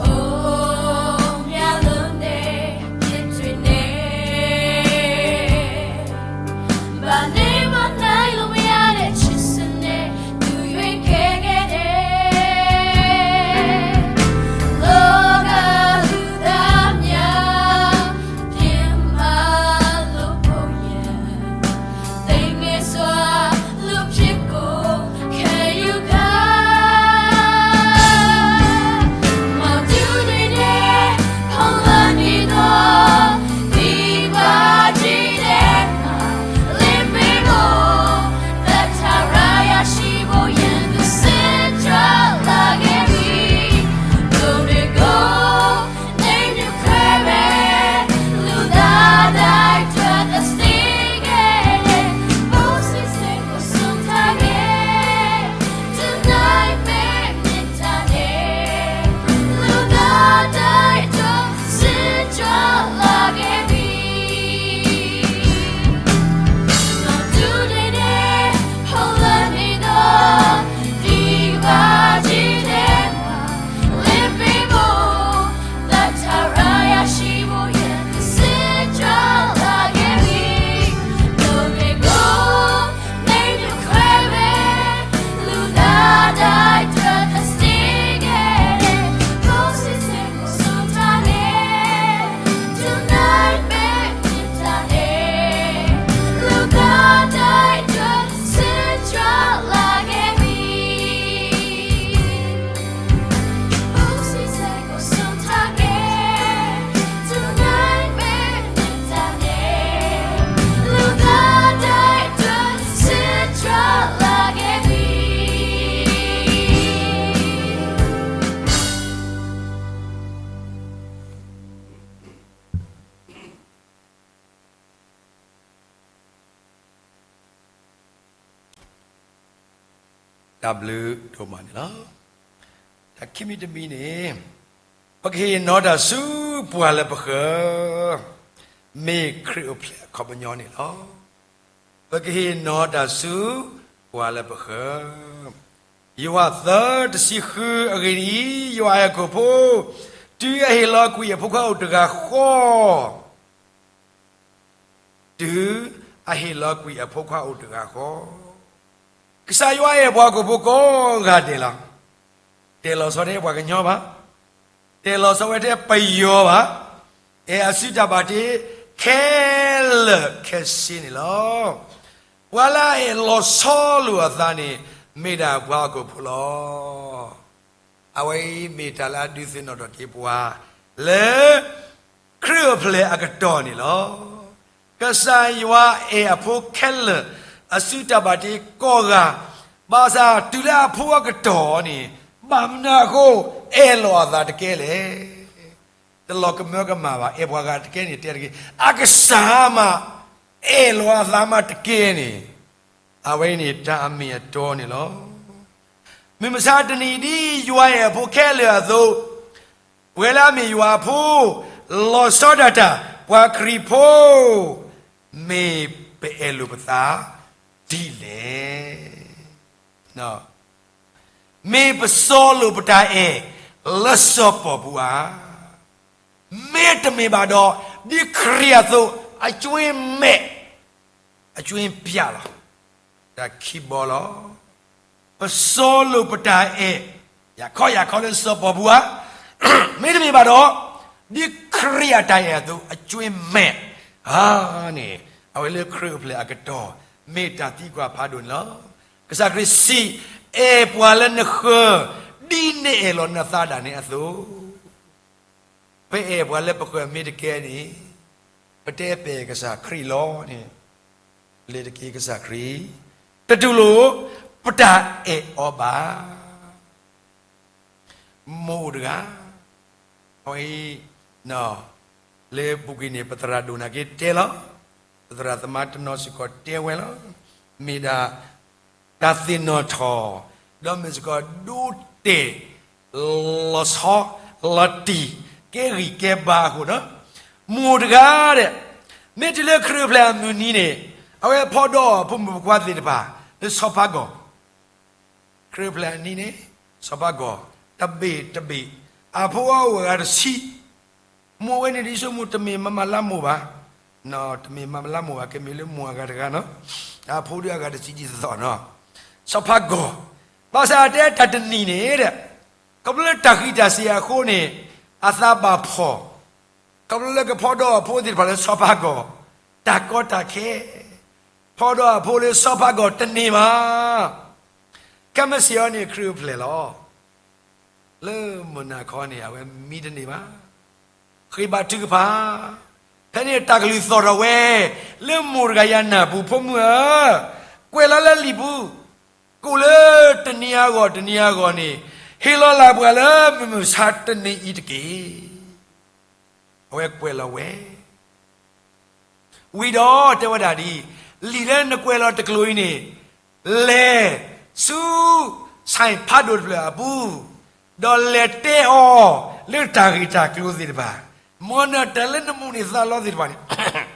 အိၣ်မျးလၢန့ၣ် ယတြံန့ၣ် ဘၣ်န့ၢ်ဘၣ်နၤ လီၤမၠါဒဲး ဆံးစၢ်န့ၣ် သူရွေးကဲကဲဒဲး လီၤဂာ်လုၢ်အါမျၢ် ပြင်းမးလိာ်ဖိယဲၢ် သ့ၣ်ငဲစွါလိာ်ဖံးကိာ် ခဲယူကၤ မၤဒုးန့ၢ်ဒဲး ဖီၣ်လၢနံၤဒီး ဒံးဘၣ်ဒ်လဲၣ် လ့ပ့ၤဘိ သရၣ်ယၤရှံဘိယဲၢ် စ့တြၢလၢကဲမံၤ ဒိၣ်မ့ၢ်ကိ န့ၣ်မ့ၢ်ခွဲးမဲ လုၢ်လၢ်ဒၣ်တြၢသးစ့ ကဲ ဘိစံးစ့ၢ်ကီး စီၤတၢ်ကဲ tonight မ့ၢ်မ့ၢ်တၢ်န့ၣ် လုၢ်လၢ်ဒၣ်တြၢ စ့တြၢလၢကဲမံၤ မၤဒုးန့ၢ်ဒဲး ဖီၣ်လၢနံၤဒီး ဒံးဘၣ်ဒ်လဲၣ် လ့ပ့ၤဘိ သရၣ်ယၤရှံဘိယဲၢ် စ့တြၢလၢကဲမံၤ ဒိၣ်မ့ၢ်ကိ န့ၣ်မ့ၢ်ခွဲးမဲ လုၢ်လၢ်ဒၣ်တြၢသးစ့ ကဲ ဘိစံးစ့ၢ်ကီး စီၤတၢ်ကဲ tonight မ့ၢ်မ့ၢ်တၢ်န့ၣ် လုၢ်လၢ်ဒၣ်တြၢ စ့တြၢလၢကဲမံၤ ဘိစံးစ့ၢ်ကီး စီၤတၢ်ကဲ tonight မ့ၢ်မ့ၢ်တၢ်န့ၣ် လုၢ်လၢ်ဒၣ်တြၢ စ့တြၢလၢကဲမံၤ တၢ်ဘျုးဒိၣ်မးန့ၣ်လီၤ. တၢ်ခံမံၤတမံၤန့ၣ် ပကဟ့ၣ်နီၤတၢ်ဆူပှၤလၢပဃၢၤ မ့ၢ်ခရံာ်အိၣ်ဖျဲၣ်အခီပညီန့ၣ်လီၤ. ပကဟ့ၣ်နီၤတၢ်ဆူပှၤလၢပဃၢၤ ယိၤဟၣ်သၢ တဆံဃုအဂ့ၢ်ဒ်အံၤ, ယွၤအဲၣ်အခိၣ်ဖိ တုၤအဟ့ၣ်လီၤကွံာ်အဖိခွါအိၣ်တဂၤဃီ တုၤအဟ့ၣ်လီၤကွံာ်အဖိခွါအိၣ်တဂၤဃီ, ကစၢ်ယွၤအဲၣ်ပှၤဟီၣ်ခိၣ်ဖိကိးဂၤဒဲးလီၤ. တအဲၣ်လီၤဆီထဲပှၤကညီဘၣ်, တအဲၣ်လီၤဆီဝဲထဲပယီၤဘၣ်, အဲၣ်အစုတၢ်ဘၣ်တ့ခဲလၢာ်ခဲဆ့န့ၣ်လီၤ. ပှၤလၢအအဲၣ်လီၤဆီလိာ်အသးန့ၣ် မ့ၢ်ဒၣ်ပှၤဟီၣ်ခိၣ်ဖိလီၤ. အဝဲအံၤမ့ၢ်တၢ်လၢအဒုးသ့ၣ်နီၣ်ထီၣ်က့ၤပှၤ လၢ ခရံာ်အိၣ်ဖျဲၣ်အကတီၢ်န့ၣ်လီၤ. ကစၢ်ယွၤအဲၣ်အဖိခဲလၢာ် အစုတၢ်ဘၣ်တ့ကိးဂၤ, ဘၣ်ဆၣ်တုၤလၢအဖိအကတီၢ်န့ၣ် ဘၣ်မနုၤအဃိ အဲၣ်လီၤအသးတကဲလဲၣ်. တလီၤကမၢကမၣ်ဘၣ်, အဲၣ်ပှၤဂၤတကဲန့ၣ် တဲတက့ၢ်, အကစၢ်မး အဲၣ်လီၤအသးမးတကဲန့ၣ်, အဝဲန့ၣ်တၢ်အမ့ၢ်အတီန့ၣ်လီၤ. မုၢ်မဆါတနံၤ ဒ်ယွၤအဲၣ်အဖိခဲလၢာ်အသိး, ပဝဲလၢအမ့ၢ်ယွၤအဖိ, လီၤဆီဒၣ်တၢ် ပှၤခရံာ်ဖိ, မ့ၢ်ပအဲၣ်လိာ်ပသးဒ်လဲၣ်. မ့ၢ်ပစီလိာ်ပတၢ်အဲၣ်လၢစီၤပီၤပူၤဧါ. မ့တမ့ၢ်ဘၣ်ဒီး ဒ်ခရံာ်အသိး အကြွင်းမဲ့ အကြွင်းပြလီၤ. တၢ်ခံဘီလီၤ. ပစီလိာ်ပတၢ်အဲၣ် ယၤခီယၤခီလၢစီၤပီၤပူၤဧါ. မ့တမ့ၢ်ဘၣ်ဒီး ဒ်ခရံာ်အတၢ်အဲၣ်အသိး အကြွင်းမဲ့ဧါန့ၣ်, အဝဲလၢခရံာ်အိၣ်ဖျဲၣ်အကတီၢ် မ့ၢ်တၢ်သံကွၢ်ဖးဒိၣ်န့ၣ်လီၤ. ကစၢ်ခရံာ်စံး, အဲၣ်ပှၤလၢနဃၢၤ ဒ်နအဲၣ်လီၤနသးဒၣ်နဲအသိး ပအဲၣ်ပှၤလၢပဃၢၤမ့ၢ်တကဲန့ၣ်, ပတဲပအဲၣ်ကစၢ်ခရံာ်လီၤန့ၣ်, လဲၤတက့ၢ်ကစၢ်ခရံာ်, တတူၢ်လိာ်ပတၢ်အဲၣ်အီၤဘၣ်. မိၢ်အိၣ်တဂၤ, အဝဲအံၤ လၢပူၤကွံာ်န့ၣ် ပသရၣ်ဒိၣ်နာ်က့တဲလီၤ, ပသရၣ်သမါတနီၤစ့ၢ်ကီးတဲဝဲလီၤ. မ့ၢ်ဒၣ် တၢ်သ့ၣ်နီၣ်ထီၣ်, ဒီးမ့ၢ်စ့ၢ်ကီးဒိတဲာ် လီၤဆီ လီၤတံၢ် ကဲဂံၢ်ကဲဘါအဃိဒီး, မိၢ်တဂၤဒီး မ့ၢ်တုၤလၢခရံာ်အိၣ်ဖျဲၣ်အမုၢ်နံၤန့ၣ်, အဝဲဖီၣ်ဒီးအဖိမုၣ်ဖိခွါသ့ၣ်တဖၣ် လၢဆီဖါကီၢ်, ခရံာ်အိၣ်ဖျဲၣ်အနံၤန့ၣ် ဆီဖါကီၢ်, တဘ့ၣ်တဘ့ၣ်, အဖိအိၣ်အဂၤတဆံ မိၢ်ဝဲန့ၣ်ဒ်ဆိကမိၣ်တမ့ၢ်မၤမၤလၢမိၢ်ဘၣ်, တမ့ၢ်မၤမၤလၢမိၢ်ဘၣ် ကမ့ၢ်လၢမိၢ်အဂၤတဂၤနီၤ, အဖိဒုးအဂၤတဆံဒ်သိးသိးနီၤ, ဆီဖါကီၢ်, ဘၣ်ဆၣ်တဲတၢ်တနံၤန့ၣ်ဒီး, ခီဖျိလၢတၢ်ဃံးတၢ်စ့ၤအဃိန့ၣ်, အသးဘၣ်ဖှီၣ်, ခီဖျိလၢကဖီၣ်ဒီးအဖိသ့ၣ်တဖၣ်လၢဆီဖါကီၢ်, တၢ်ကီတၢ်ခဲ, ဖီၣ်ဒီးအဖိလၢဆီဖါကီၢ်တန့ၢ်ဘၣ် ခဲမုၢ်ဆ့ၣ်အံၤန့ၣ် ခရံာ်အိၣ်ဖျဲၣ်လီၤ. လၢမုၢ်နၤခီန့ၣ် အဝဲမံတန့ၢ်ဘၣ်. ဃ့ဘါထုကဖၣ်, ဖဲန့ၣ်တၢ်ကလုၢ်သီၣ်ထီၣ်ဝဲ, လၢမိၢ်တဂၤယၤနၢ်ပူၤ ဖိမုၣ်ဧၢ, ကွဲးလီၤလၢလံာ်ပူၤ, ကိၣ်လၢတနံၤအဂီၢ်တနံၤအဂီၢ်န့ၣ်, ဟ့ၣ်လီၤလၢ်ပှၤလၢမုၢ်မဆါတနံၤအံၤတက့ၢ်. အဝဲကွဲးလီၤဝဲ ဝံၤဒီးတဲဝဲဒၣ်ဒ်အံၤ, လံာ်လၢနကွဲးလီၤတကျိၤအံၤန့ၣ်, လဲၤဆူ ဆၣ်ဖးဒိၣ်တဖျၢၣ်အပူၤ, ဒီးလဲၤတဲအီၤလၢတၢ်ဂ့ၢ်တၢ်ကျိၤသ့ၣ်တဖၣ်, မ်နတၢ်လၢနမိၣ်န့ၢ်သးလီသ့ၣ်တဖၣ်န့ၣ်,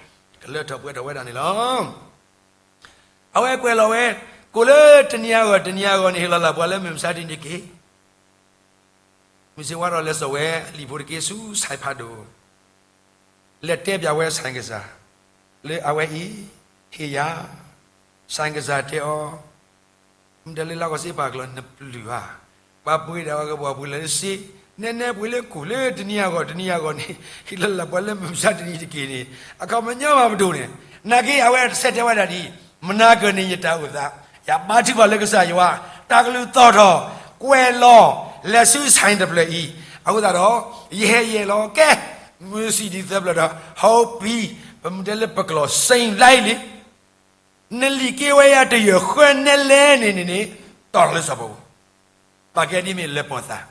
ကလၢထီၣ်ပှဲၤထီၣ်ဝဲဒၣ်န့ၣ်လီၤ. အဝဲကွဲးလီၤဝဲ, ကိၣ်လၢတနံၤအဂီၢ်တနံၤအဂီၢ်န့ၣ် ဟ့ၣ်လီၤလၢ်ပှၤလၢမုၢ်မဆါတနံၤတက့ၢ်. မုၢ်ဆ့ၣ်ဝါထီၣ်လဲၤစိာ်ဝဲအလံာ်ဖိတက့ၢ်ဆူ ဆၣ်ဖးဒိၣ်, လဲၤတဲပၠးဝဲဆၣ်ကစၢ်, လၢအဝဲအံၤ ဟ့ၣ်ယၤ, ဆၣ်ကစၢ်တဲအီၤ, မ့ၢ်တဲလၢလါကီၢ်စ့ပာ်ကျီနပျုၢ်ဧါ, ပှၤပှ့ၤဒၣ်ဝဲကဘီပှ့ၤလၢစ့, နဲနဲပှ့ၤလၢကိၣ်လၢတနံၤအဂီၢ်တနံၤအဂီၢ်န့ၣ်, ဟ့ၣ်လီၤလၢ်ပှၤလၢမုၢ်မဆါတနံၤတက့ၢ်န့ၣ်, အခီပညီမၤပဒိၣ်န့ၣ်, နာ်က့အဝဲတဆဲးတဲဝဲဒၣ်ဒ်အံၤ, မနၤကၢၢ်န့ၣ်ယတၢ်အိၣ်သး, ယဘါထုကဖၣ်လၢကစၢ်ယွၤ, တၢ်ကလုၢ်သီၣ်ထီၣ်, ကွဲးလီၤ, လဲၤဆူဆၣ်တဖျၢၣ်အံၤ, အဃိသတးဒီး, ယဟဲယဲၢ်လီၤကဲ, မုၢ်ဆံးဒ်သၢဖျၢၣ်ဒီး, ဟီပံ, ပမ့ၢ်တဲလၢပကလီၤစ့လါအံၤလံ နလံာ်က့ဝဲယၤတယၢၢ်ဃၢနဲလဲၣ်န့ၣ်န့ၣ်န့ၣ်, တီၢ်လၢစီၤပီၤ, ပာ်ကဲဒ်မ့ၢ်လဲၤပိာ်သး,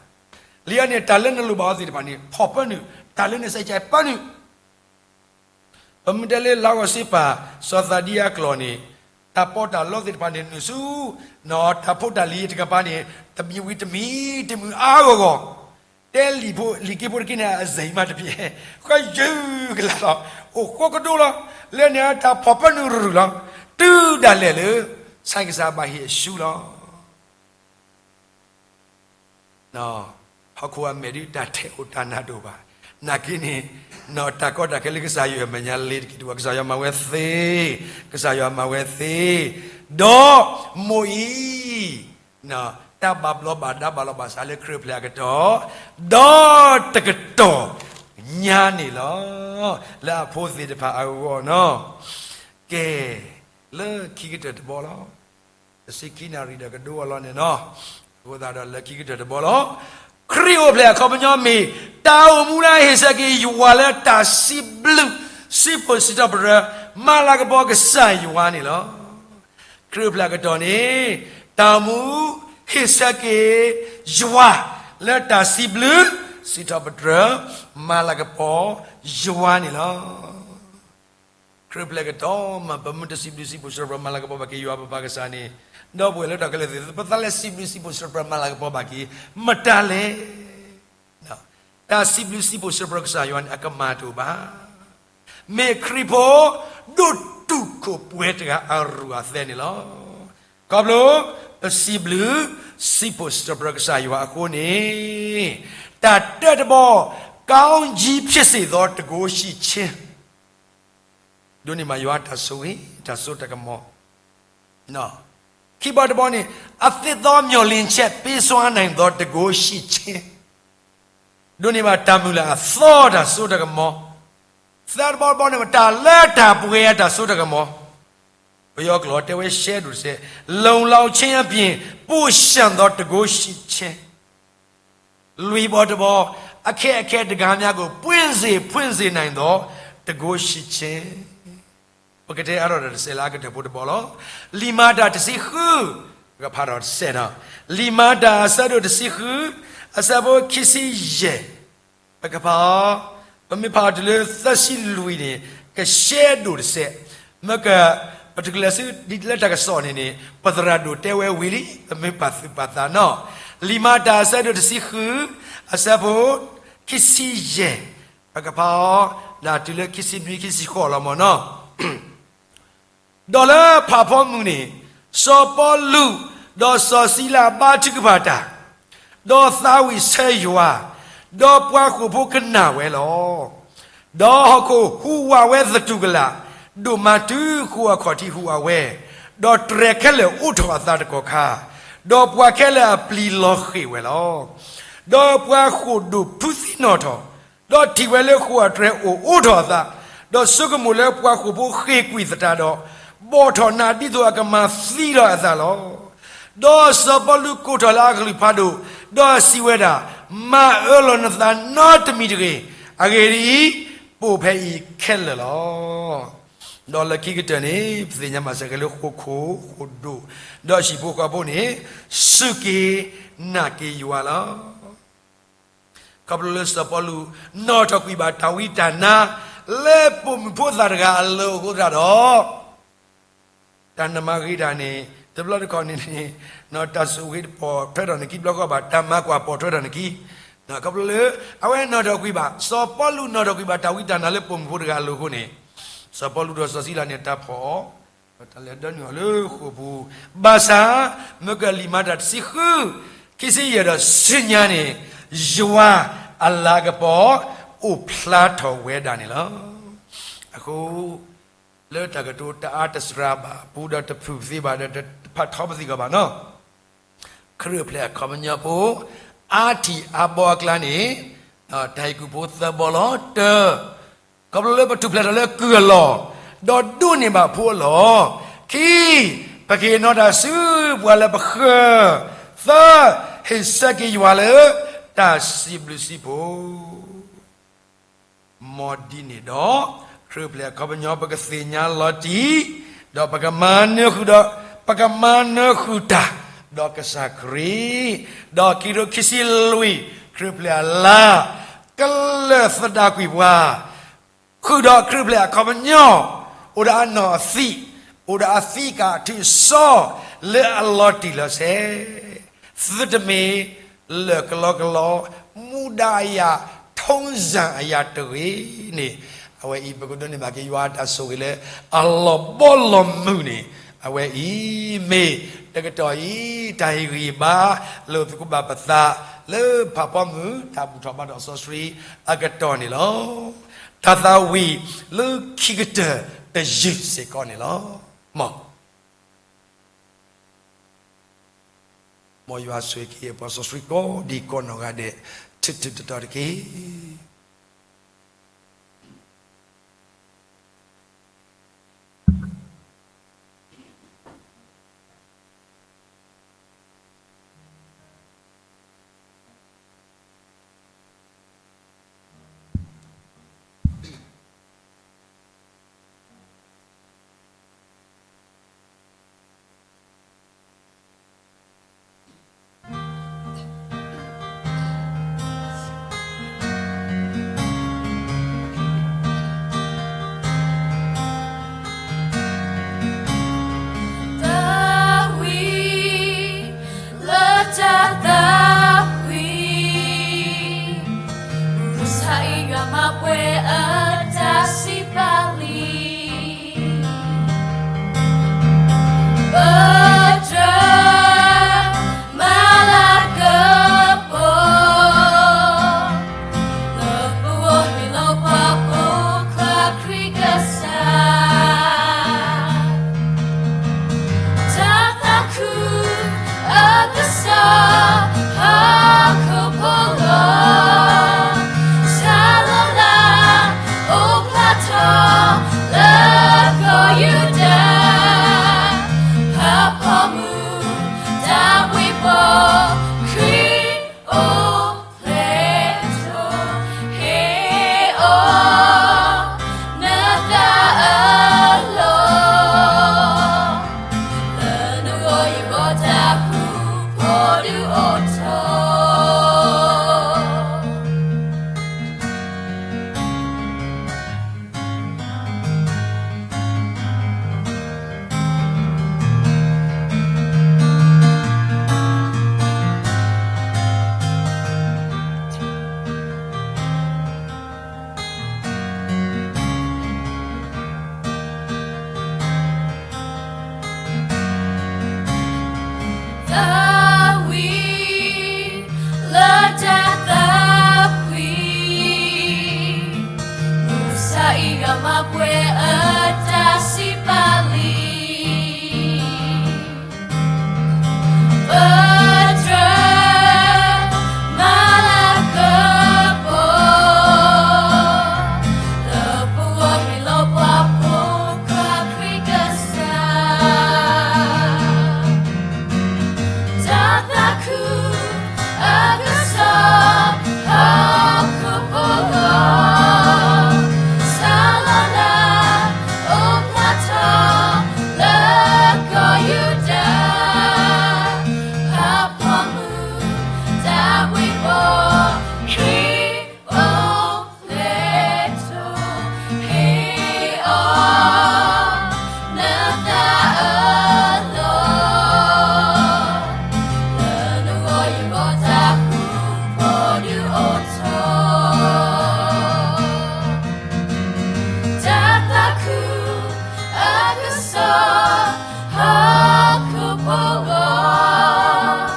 လံာ်အန့ၣ် တၢ်လၢနလိၣ်ဘၣ်အီၤသ့ၣ်တဖၣ်န့ၣ် ဖီၣ်ပၢနုာ်, တၢ်လၢနစဲးကဲးပၢနုာ်, ပမ့ၢ်တဲလၢလါဂီၤစ့ပာ် စီၤသးဒံအကျိာ်န့ၣ်, တၢ်ပီးတၢ်လီသ့ၣ်တဖၣ်န့ၣ်နုာ်ဆူ, နီၢ်တၢ်ဖိတၢ်လံၤတကပၤန့ၣ်, တမံၤဝံၤတမံၤတမုာ်အါဂီၢ်ဂီၢ်, တဲလံာ်ဖိလံာ်က့ဖိတက့ၢ်န့ၣ် အစဲၤမးတပျဲၢ်, ဃဲယုၢ်ကလာ်လီၤ, အိၣ်ဃိကဒိလီၤ, လၢန့ၣ်တၢ်ဖီၣ်ပၢနုာ်ရူၢ်လီၤ, တုၤဒၣ်လဲာ်လၢ, ဆၣ်ကစၢ်ဘၣ်ဟ့ၣ်အရှုလီၤ. ဟီၣ်ခိၣ်အမဲာ်ဒ်တၢ်ထဲးအိၣ်တၢ်နးတအိၣ်ဘၣ်, နာ်က့န့ၣ်, တၢ်ကီတၢ်ခဲလၢကစၢ်ယွၤအမဲာ်ညါလ့ၤတက့ၢ်တဝီ ကစၢ်ယွၤမၤဝဲသ့, ကစၢ်ယွၤမၤဝဲသ့, ဒီးမိၢ်အံၤ တၢ်ဘၣ်ဘျီဘၣ်ဒါဘၣ်လီၤဘၣ်စးလၢခရံာ်အိၣ်ဖျဲၣ်အကတီၢ်, ဒီးတကတီၢ်ညါန့ၣ်လီၤ. လၢအဖိသ့ၣ်တဖၣ်အဂီၢ်နီၤ, ကဲ, လၢခံကတၢၢ်တဘီလီၤ. တဆံခံနၣ်ရံၣ်ဒီးကဒိအလီၢ်န့ၣ်နီၤ, အဃိသတးဒီးလၢခံကတၢၢ်တဘီလီၤ. ခရံာ်အိၣ်ဖျဲၣ်အခီပညီမ့ၢ် တၢ်အိၣ်မူလၢဟ့ၣ်ဆၢက့ၤယွၤလၢတၢ်စံးဘျုးစံးဖှိၣ်စံးထီၣ်ပတြၢၤ မၤလၤကပီၤကစၢ်ယွၤန့ၣ်လီၤ. ခရံာ်အိၣ်ဖျဲၣ်အကတီၢ်န့ၣ် တၢ်အိၣ်မူဟ့ၣ်ဆၢက့ၤယွၤလၢတၢ်စံးဘျုးစံးထီၣ်ပတြၢၤ မၤလၤကပီၤယွၤန့ၣ်လီၤ. ခရံာ်အိၣ်ဖျဲၣ်အကတီၢ်မး ပမ့ၢ်တစံးဘျုးစံးဖှိၣ်စံးထီၣ်ပတြၢၤ မၤလၤကပီၤဘၣ်က့ၤယွၤပပၢ်ကစၢ်န့ၣ်, ဒီပုၢ်ဝဲၢ်လၢတၢ်ခဲလၢာ်သ့ၣ် ပသးလဲၤစံးဘျုးစံးဖှိၣ်စံးထီၣ်ပတြၢၤ မၤလၤကပီၤဘၣ်က့ၤ မတၤလဲၣ်. တၢ်စံးဘျုးစံးဖှိၣ်စံးထီၣ်ပတြၢၤကစၢ်ယွၤန့ၣ် အကမၣ်တအိၣ်ဘၣ်. မ့ၢ်ခရံာ်ဖိ ဒိၣ်တုာ်ခိၣ်ပှဲၤတဂၤအရူၢ်အသဲန့ၣ်လီၤ. ခီဖျိ ပစံးဘျုးစံးဖှိၣ်စံးထီၣ်ပတြၢၤကစၢ်ယွၤအဃိန့ၣ်, တၢ်တၢတဘီ ကောင်းကြီးဖြစ်စေသော တန်ခိုးရှိခြင်း ဒိးန့ၢ်ဘၣ်ယွၤတၢ်ဆိၣ်ဂ့ၤ တၢ်စိတၢ်ကမီၤ, ခံဘီတဘီန့ၣ် အသစ်သောမျှော်လင့်ချက် ပေးစွမ်းနိုင်သော တန်ခိုးရှိခြင်း ဒိးန့ၢ်ဘၣ်တၢ်မုၢ်လၢ်အသီတၢ်စိတၢ်ကမီၤ, သၢတဘီတဘီန့ၣ် တၢ်လၢတၢ်ပှဲၤအတၢ်စိတၢ်ကမီၤ, ပယီၤကျိာ်တဲဝဲ ရှဲဒိၣ်တစဲး လုံလောက်ခြင်းအပြင် ပိုလျှံသော တန်ခိုးရှိခြင်း လွံၢ်ဘီတဘီ အခက်အခဲတကါများကို ပွင့်စေဖွင့်စေနိုင်သော တန်ခိုးရှိခြင်း, ပကတဲအါထီၣ်တၢ်တစဲးလၢအကတၢၢ်ဖိတဘီလီၤ. လံာ်မၤတၢ်တဆံဃု, ပကဖးထီၣ်တစဲးနီၤ, လံာ်မၤတၢ်အဆၢဒိၣ်တဆံဃု, အဆၢဖိခံဆံယဲၢ်, ပကဖးအီၤ, ပမ့ၢ်ဖးအီၤတုၤလၢသၢဆံလွံၢ်န့ၣ် ကရှဲဒိၣ်တစဲး, မ့ၢ်က ပတချုးလဲၤဆူဒ်လၢတၢ်ကစီၣ်န့ၣ်န့ၣ် ပသရၣ်ဒိၣ်တဲဝဲဝံၤလံ ပမ့ၢ်ပာ်သူၣ်ပာ်သးနီၤ, လံာ်မၤတၢ်အဆၢဒိၣ်တဆံဃု, အဆၢဖိ ခံဆံယဲၢ်, ပကဖးအီၤ ဒၣ်တုၤလၢခံဆံနွံ ခံဆံဃိးလီၤမၢ်နီၤ. ဒီးလၢဖးဖီမုၢ်န့ၣ် စီၤပီလူး ဒီးစီၤစံလၤဘါထုကဖၣ်တၢ်, ဒီးသးဝံၣ်ဆၢယွၤ, ဒီးပှၤဃိာ်ဖိကနၣ်ဝဲလီၤ. ဒီးဟီၣ်ခိၣ်ဟူးဝးဝဲသတူၢ်ကလာ်, ဒိၣ်မးတုၤဃိာ်အခီၣ်ထံးဟူးဝးဝဲ, ဒီးတြဲၤခဲလၢာ်အိးထီၣ်အသးတကီၢ်ခါ, ဒီးပှၤခဲလၢာ်အပျံၤလီၤဃ့ၢ်ဝဲလီၤ. ဒီးပှၤဃိာ်ဒိၣ်ဖုသံနီၣ်ထီၣ်, ဒီးထံၣ်ဝဲလၢဃိာ်အတြဲၤအိၣ်အိးထီၣ်အသး, ဒီးဆိကမိၣ်လၢပှၤဃိာ်ဖိဃ့ၢ်ကွံာ်သတးဒီး, ဘီၣ်ထီၣ်နးဒ်သိးအကမၤသံလီၤအသးလီၤ. ဒီးစီၤပီလူးကိးထီၣ်လၢအကလုၢ်ဖးဒိၣ်, ဒီးစံးဝဲဒၣ်, မၤအၢလီၤနသးနီတမံၤတဂ့ၤ, အဂ့ၢ်ဒ်အံၤ, ပိာ်ဖဲအံၤခဲလၢာ်လီၤ. ဒီးလၢခံကတၢၢ်န့ၣ် ပသ့ၣ်ညါဘၣ်စ့ၢ်ကီးလၢဃိာ်ခိၣ်ဃိာ်ဒိၣ်, ဒီးဟံၣ်ဖိဃီဖိန့ၣ် စူၢ်က့ၤနာ်က့ၤယွၤလီၤ. ခီဖျိလၢစီၤပီလူး နီၣ်ထီၣ်ကွံာ်ဘၣ်တၢ်ဝံတၢ်နါ လၢပိာ်မုၣ်ဖိသၣ်တဂၤအလိၤအဃိသတးဒီး, တၢ်နမၤဂ့ၤတၢ်န့ၣ် တဘျီတခီၣ်န့ၣ်န့ၣ် တၢ်ဆိၣ်ဂ့ၤတပိာ်ထွဲထီၣ်နခံဘျီဃီဘၣ်, တၢ်မၤကွၢ်ပိာ်ထွဲထီၣ်နခံ, ခီဖျိလၢ အဝဲနီၣ်ထီၣ်ကွံာ်ဘၣ်, စီၤပီလူးနီၣ်ထီၣ်ကွံာ်ဘၣ်တၢ်ဝံတၢ်နါလၢပိာ်မုၣ်ဖိတဂၤအလိၤအဃိန့ၣ်, စီၤပီလူးဒီးစီၤစံလၤန့ၣ် တၢ်ဖီၣ်အီၤ, ဒီးတၢ်လဲၤဒၢနုာ်အီၤလၢဃိာ်ပူၤ, ဘၣ်ဆၣ် မ့ၢ်ကလံာ်မၤတၢ်တဆံဃု, ခံဆံယဲၢ်ဒီးဆူညါန့ၣ်, ယွၤအလၤကပီၤ အိၣ်ဖျါထီၣ်ဝဲဒၣ်န့ၣ်လီၤ. အဃိ လၢတၢ်ကတိၤတအါတစှၤဘၣ်အပူၤဒီးတဖုၣ်ပသ့ဘၣ်ဒီးတဖးထီပသ့ကီးဘၣ်နီၤ, ခရံာ်အိၣ်ဖျဲၣ်အခီပညီဖိ အါထံၣ်အါဘီအကျါန့ၣ်, တၢ်ဟ့ၣ်ကူၣ်ဖိသၢဘီလီၤ. တၢ, ခီဖျိလၢပထူၣ်ဖျဲးထီၣ်လၢကုၢ်အလီၢ်, ဒီးဒိးန့ၢ်ဘၣ်ဖိအလီၢ်, ခံ, ပကဟ့ၣ်နီၤတၢ်ဆူပှၤလၢပဃၢၤ, သၢ, ဟ့ၣ်ဆၢက့ၤယွၤလၢ တၢ်စံးဘျုးစံးဖှိၣ် မ်ဒ်န့ၣ်ဒီး, ခရံာ်အိၣ်ဖျဲၣ်အခီပညီပကသ့ၣ်ညါလီၤတံၢ်, ဒီးပကမၤနၢၤဃုာ်ဒီး, ပကမၤနၢၤဃုာ်တၢ်, ဒီးကစၢ်ခရံာ်, ဒီးခံကထိခံဆံလွံၢ် ခရံာ်အိၣ်ဖျဲၣ်အလါ, ကလၢာ်သဒၣ်ကွံာ်ပှၤ ဃုာ်ဒီးခရံာ်အိၣ်ဖျဲၣ်အခီပညီ, အိၣ်ဒီးအနီၢ်အသံး, အိၣ်ဒီးအသံးကၣ်ထုးစီ, လၢအလီၤတံၢ်လီၤဆဲး, သုတမ့ၢ်လၢာ်ကလီကလီ, မူဒါအရာ, ထုံးစံအရာတဂ့ၤန့ၣ်, အဝဲအံၤပကဒိးန့ၢ်ဘၣ်က့ၤယွၤအတၢ်ဆိၣ်ဂ့ၤလၢ အလီၤဘီလီၤမုၢ်န့ၣ်, အဝဲအံၤမ့ၢ်တကတီၢ်အံၤ တၢ်ဟ့ၣ်ဂံၢ်ဘါ လၢပသးကူၣ်ဘၣ်ပသး လၢဖးဖီမုၢ် တၢ်ဘူၣ်ထီၣ်ဘါထီၣ်စီဆှံအကတီၢ်န့ၣ်လီၤ. တၢ်သးဝံၣ်လၢခံကတၢၢ်တယုၢ်စ့ၢ်ကီးန့ၣ်လီၤ. မ် မ်ယွၤဆိၣ်ဂ့ၤက့ၤပှၤစီဆှံကိးဒံကိးနီၢ်ဂၤဒဲး ထူးထူးတီၤတီၤတက့ၢ်. ပှဲၤအတၢ်စံးပာ်လံ, ပတြၢၤမၤလၤကပီၤ, လၢပဂီၢ်ဟ့ၣ်လီၤပှၤဖိခွါခရံာ်ကစၢ် တၢ်သးခုအကစီၣ် ဟီၣ်ခိၣ်ဖိလီၤ. စၢ်လီၤလၢ အိၣ်ဖျါထီၣ်လၢကီၢ်ယူဒၤ, ဖးဖီမုၢ် တၢ်ဘှံးဘီၣ် ခရံာ်အိၣ်ဖျဲၣ်ထီၣ်, ဟ့ၣ်အီၤနသးအလီၢ် လၢနဂီၢ်ယဂီၢ်တၢ်ဃူဖိဒုးအိၣ်ထီၣ်. သးဝံၣ်လၢတၢ်သးဝံၣ်, မုၢ်ဆါအံၤဂၤမၤပှဲၤအတၢ်စံးပာ်လံ. ပတြၢၤမၤလၤကပီၤ, လၢပဂီၢ်ဟ့ၣ်လီၤပှၤဖိခွါခရံာ်ကစၢ် တၢ်သးခုအကစီၣ် ဟီၣ်ခိၣ်ဖိလီၤ. စၢ်လီၤလၢ အိၣ်ဖျါထီၣ်လၢကီၢ်ယူဒၤ, ဖးဖီမုၢ် တၢ်ဘှံးဘီၣ် ခရံာ်အိၣ်ဖျဲၣ်ထီၣ်, ဟ့ၣ်အီၤနသးအလီၢ်, လၢနဂီၢ်ယဂီၢ်တၢ်ဃူဖိဒုးအိၣ်ထီၣ်. တၢ်သးခုအကစီၣ် ဟီၣ်ခိၣ်ဖိလီၤ.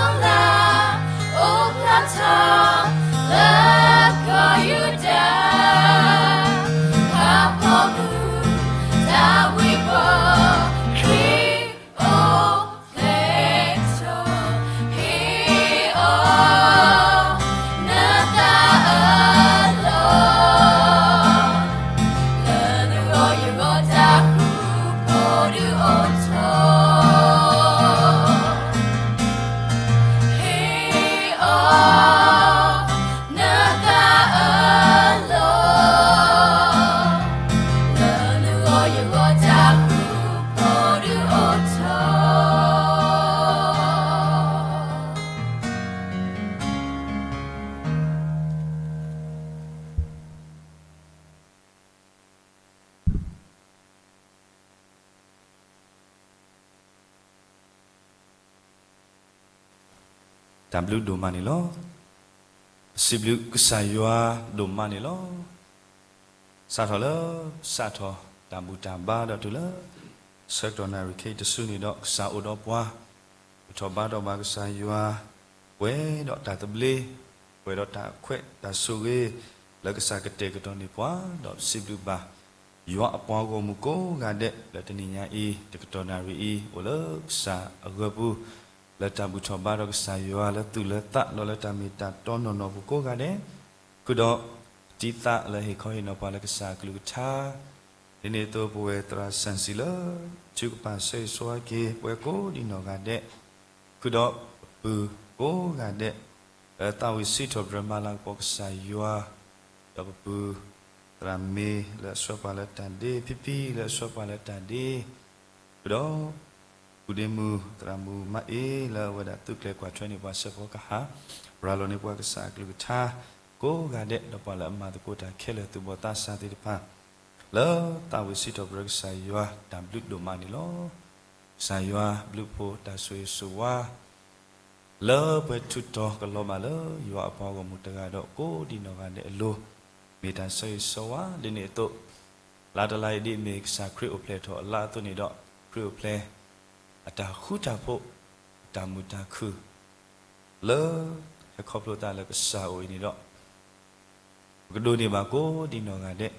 စၢ်လီၤလၢ အိၣ်ဖျါထီၣ်လၢကီၢ်ယူဒၤ, ဖးဖီမုၢ် တၢ်ဘှံးဘီၣ် ခရံာ်အိၣ်ဖျဲၣ်ထီၣ်, ဟ့ၣ်အီၤ နသးအလီၢ်, လၢနဂီၢ်ယဂီၢ်တၢ်ဃူဖိဒုးအိၣ်ထီၣ်. ဟ့ၣ်အီၤ နသးအလီၢ်, လၢနဂီၢ်ယဂီၢ်တၢ်ဃူဖိဒုးအိၣ်ထီၣ်. တၢ်ဘျုးဒိၣ်မးန့ၣ်လီၤ. ပစံးဘျုးကစၢ်ယွၤဒိၣ်မးန့ၣ်လီၤ. စးထီၣ်လၢ စးထီၣ်တၢ်ဘူၣ်တၢ်ဘါဒီးတုၤလၢ ဆၢကတီၢ်နၣ်ရံၣ်ခဲအံၤတစုန့ၣ်ဒီး ကစၢ်အိၣ်ဒီးပှၤ ပထီၣ်ဘါထီၣ်ဘၣ်ကစၢ်ယွၤ, ပှဲၤဒီးတၢ်သဘျ့, ပှဲၤဒီးတၢ်ခွဲးတၢ်ဆိၣ်ဂ့ၤ လၢကစၢ်ကတဲာ်ကတီၤန့ၢ်ပှၤ, ဒီးပစံးဘျုးဘၣ် ယွၤအပှၤဂီၢ်မုၢ်ကိးဂၤဒဲး လၢတနံၤညါအံၤ တကတီၢ်နၣ်ရံၣ်အံၤ အိၣ်လၢကစၢ်အဂၢၤပူၤ လၢတၢ်ဘူၣ်ထီၣ်ဘါထီၣ်ကစၢ်ယွၤ လၢသူၣ်လၢသး ဒီးလၢတၢ်မ့ၢ်တၢ်တီနီၢ်နီၢ်ပူၤကိးဂၤဒဲး, ဃုာ်ဒီး တံၤသးလၢဟ့ၣ်ခီဟ့ၣ်နီၤပှၤလၢကစၢ်အကလုၢ်ကထါ, ဒ်န့ၣ်အသိး ပဝဲသရၣ်စၣ်စံလၢ ထုကဖၣ်ဆိၣ်ဂ့ၤဆိၣ်ဝါက့ၤ ပဝဲကိးဒံးနီၢ်ဂၤဒဲး, ဃုာ်ဒီးပပုၢ်ကိးဂၤဒဲး လၢသးဝံၣ်စံးထီၣ်ပတြၢၤမၤလၤကပီၤကစၢ်ယွၤ, ဒီးပပုၢ်သရၣ်မ့ၤလၢအဆှၢပှၤလၢတၢ်ဒ့, ဖံဖံလၢအဆှၢပှၤလၢတၢ်ဒ့, ဃုာ်ဒီး ပုၢ်ဒ့မုၣ်သရၣ်မုၣ်မၤအ့ လၢအဝဲဒၣ်သုးကျဲၤကွၢ်ထွဲန့ၢ်ပှၤစဲးဖီကဟၣ်, ရၤလီၤန့ၢ်ပှၤကစၢ်အကလုၢ်ကထါ ကိးဂၤဒဲး ဒီးပှၤလၢအမၤသကိးတၢ်ခဲလၢာ် သူၣ်ဘီၣ်သးစၢ်သ့ၣ်တဖၣ်, လၢသးဝံၣ်စံးထီၣ်ပတြၢၤကစၢ်ယွၤ တၢ်ဘျုးဒိၣ်မးန့ၣ်လီၤ. ကစၢ်ယွၤဘျုးဖှိၣ်တၢ်ဆိၣ်ဂ့ၤဆိၣ်ဝါ လၢပှဲၤထူးတီၤကလီၤဘၣ်လၢ ယွၤအပှၤဂီၢ်မုၢ်တဂၤဒီးကိးဒံးနီၢ်ဂၤဒဲးအလိၤ, မ့ၢ်တၢ်ဆၢဂ့ၤဆၢဝါဒ်န့ၣ်အသိး, လါတလါအံၤဒ်အမ့ၢ်ကစၢ်ခရံာ်အိၣ်ဖျဲၣ်ထီၣ်အလါအသိးန့ၣ်ဒီး, ခရံာ်အိၣ်ဖျဲၣ် အတၢ်ဃူတၢ်ဖိး, အတၢ်မုာ်တၢ်ခုၣ် လၢ ဟဲခီဖျိသးလၢကစၢ်အအိၣ်အံၤန့ၣ်ဒီး, ပကဒိးန့ၢ်ဘၣ်ကိးဒံနီၢ်ဂၤဒဲး,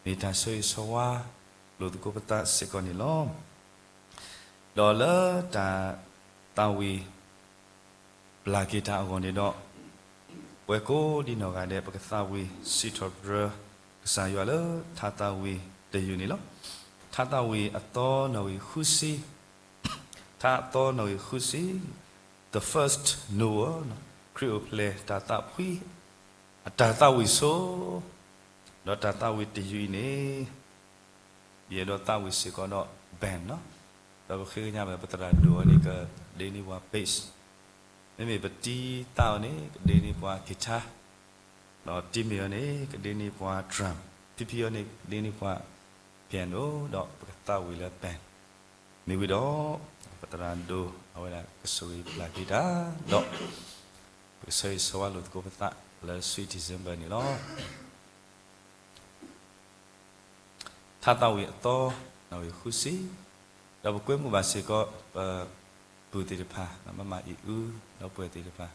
မ့ၢ်တၢ်ဆၢဂ့ၤဆၢဝါလိာ်သကိးပသးစ့ၢ်ကီးန့ၣ်လီၤ. ဒီးလၢတၢ်သးဝံၣ် ပျၢ်က့ၤတၢ်အဂီၢ်န့ၣ်ဒီး, ပဝဲကိးဒံနီၢ်ဂၤဒဲး ပကသးဝံၣ်စံးထီၣ်ပတြၢၤကစၢ်ယွၤလၢထါသးဝံၣ်တယုၢ်န့ၣ်လီၤ. ထါသးဝံၣ်အသီနီၣ်ဂံၢ်ဃုဆံ, ထါအသီနီၣ်ဂံၢ်ဃုဆံ, the first Noel, ခရံာ်အိၣ်ဖျဲၣ်တၢ်သးဖှံ, အတၢ်သးဝံၣ်ဆိ, ဒီးတၢ်သးဝံၣ်တယုၢ်အံၤန့ၣ် ယအဲၣ်ဒိးသးဝံၣ်စ့ၢ်ကီးဒီး band နီၤ, ဒီးပဃ့ကညးဘၣ် ပသရၣ်ဒိၣ်အီၤန့ၣ် ကဒ့န့ၢ်ပှၤ bass, မ့မ့ၢ်ပတံသးအီၤန့ၣ် ကဒ့န့ၢ်ပှၤ guitar, ဒီးတံမ့ၢ်အီၤန့ၣ် ကဒ့န့ၢ်ပှၤ drum, ဖံဖံအီၤန့ၣ် ကဒ့န့ၢ်ပှၤ piano, ဒီးပကသးဝံၣ်လၢ band မ့ၢ်ဝံၤဒီး, ပသရၣ်ဒိၣ်အဝဲဒၣ်ကဆိၣ်ဂ့ၤပျၢ်က့ၤတၢ်, ဒီး ပကဆၢဂ့ၤဆၢဝါလိာ်သကိးပသးလၢ Sweet December န့ၣ်လီၤ. ထါသးဝံၣ်အသီ, နီၣ်ဂံၢ်ဃုဆံ, ဒီးပကွဲမုာ်ဘၣ်စ့ၢ်ကီး ပပုၢ်သ့ၣ်တဖၣ်, မမအံၤအူ, ဒီပုၢ်ဝဲၢ်သ့ၣ်တဖၣ်,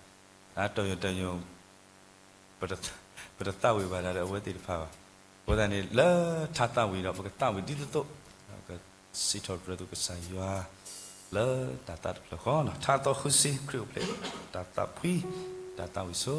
အတၢ်ယိၣ်တၢ်ယိၣ်, ပတသးဝံၣ်ဘၣ်ဒၣ်ဒီးအဝဲသ့ၣ်တဖၣ်ဘၣ်. အဃိသတးန့ၣ် လၢထါသးဝံၣ်ဒီး ပကသးဝံၣ်ဒ်သိးသိး, ပကစံးထီၣ်ပတြၢၤသကိးကစၢ်ယွၤ လၢတၢ်သးတဖျၢၣ်ဃီနီၤ. ထါသီဃုဆံ, ခရံာ်အိၣ်ဖျဲၣ်တၢ်သးဖှံ, တၢ်သးဝံၣ်ဆိ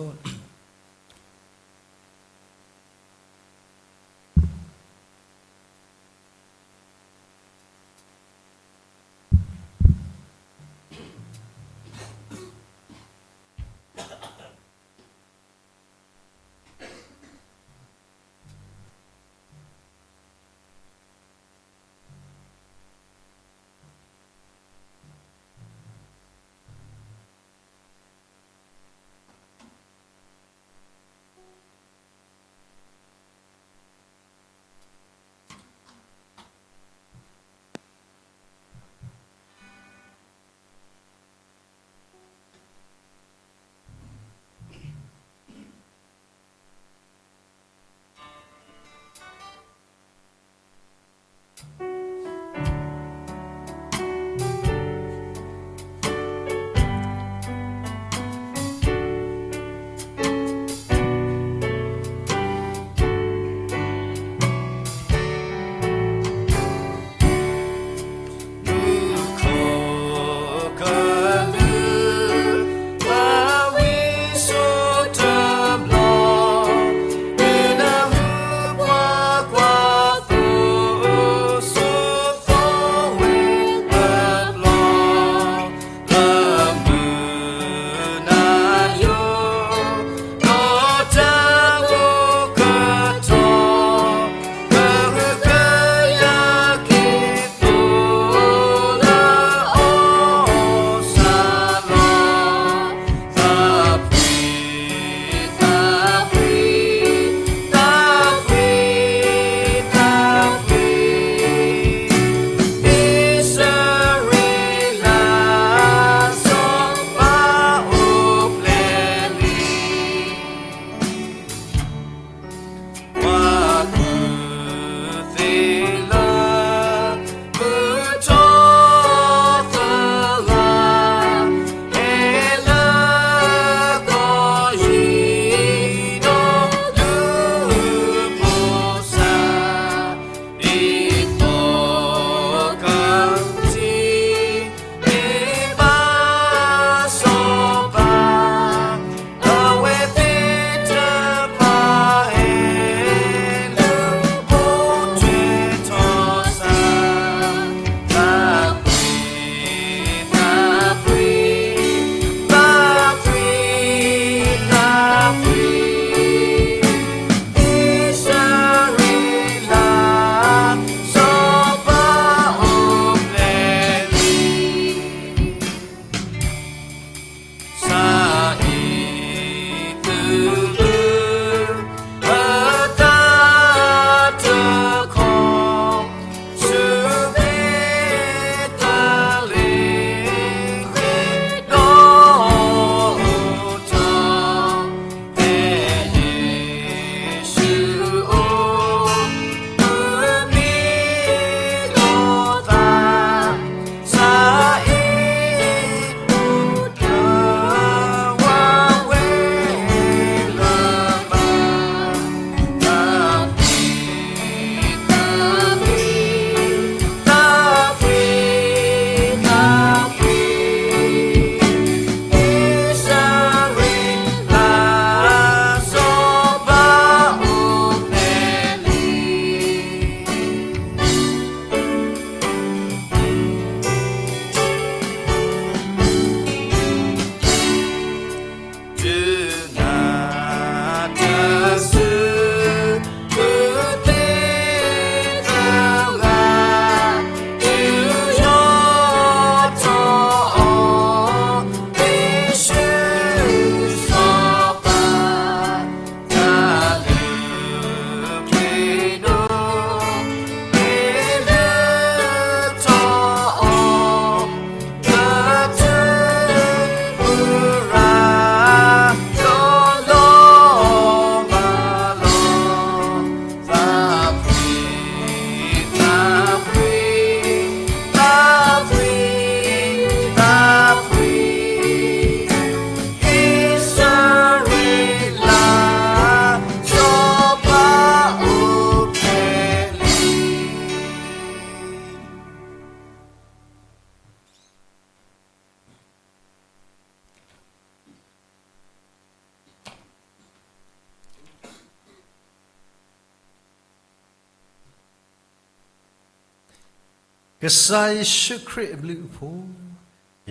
ကစၢ်ယ့ၣ်ၡူးခရံာ်အဘျုးအဖှိၣ်,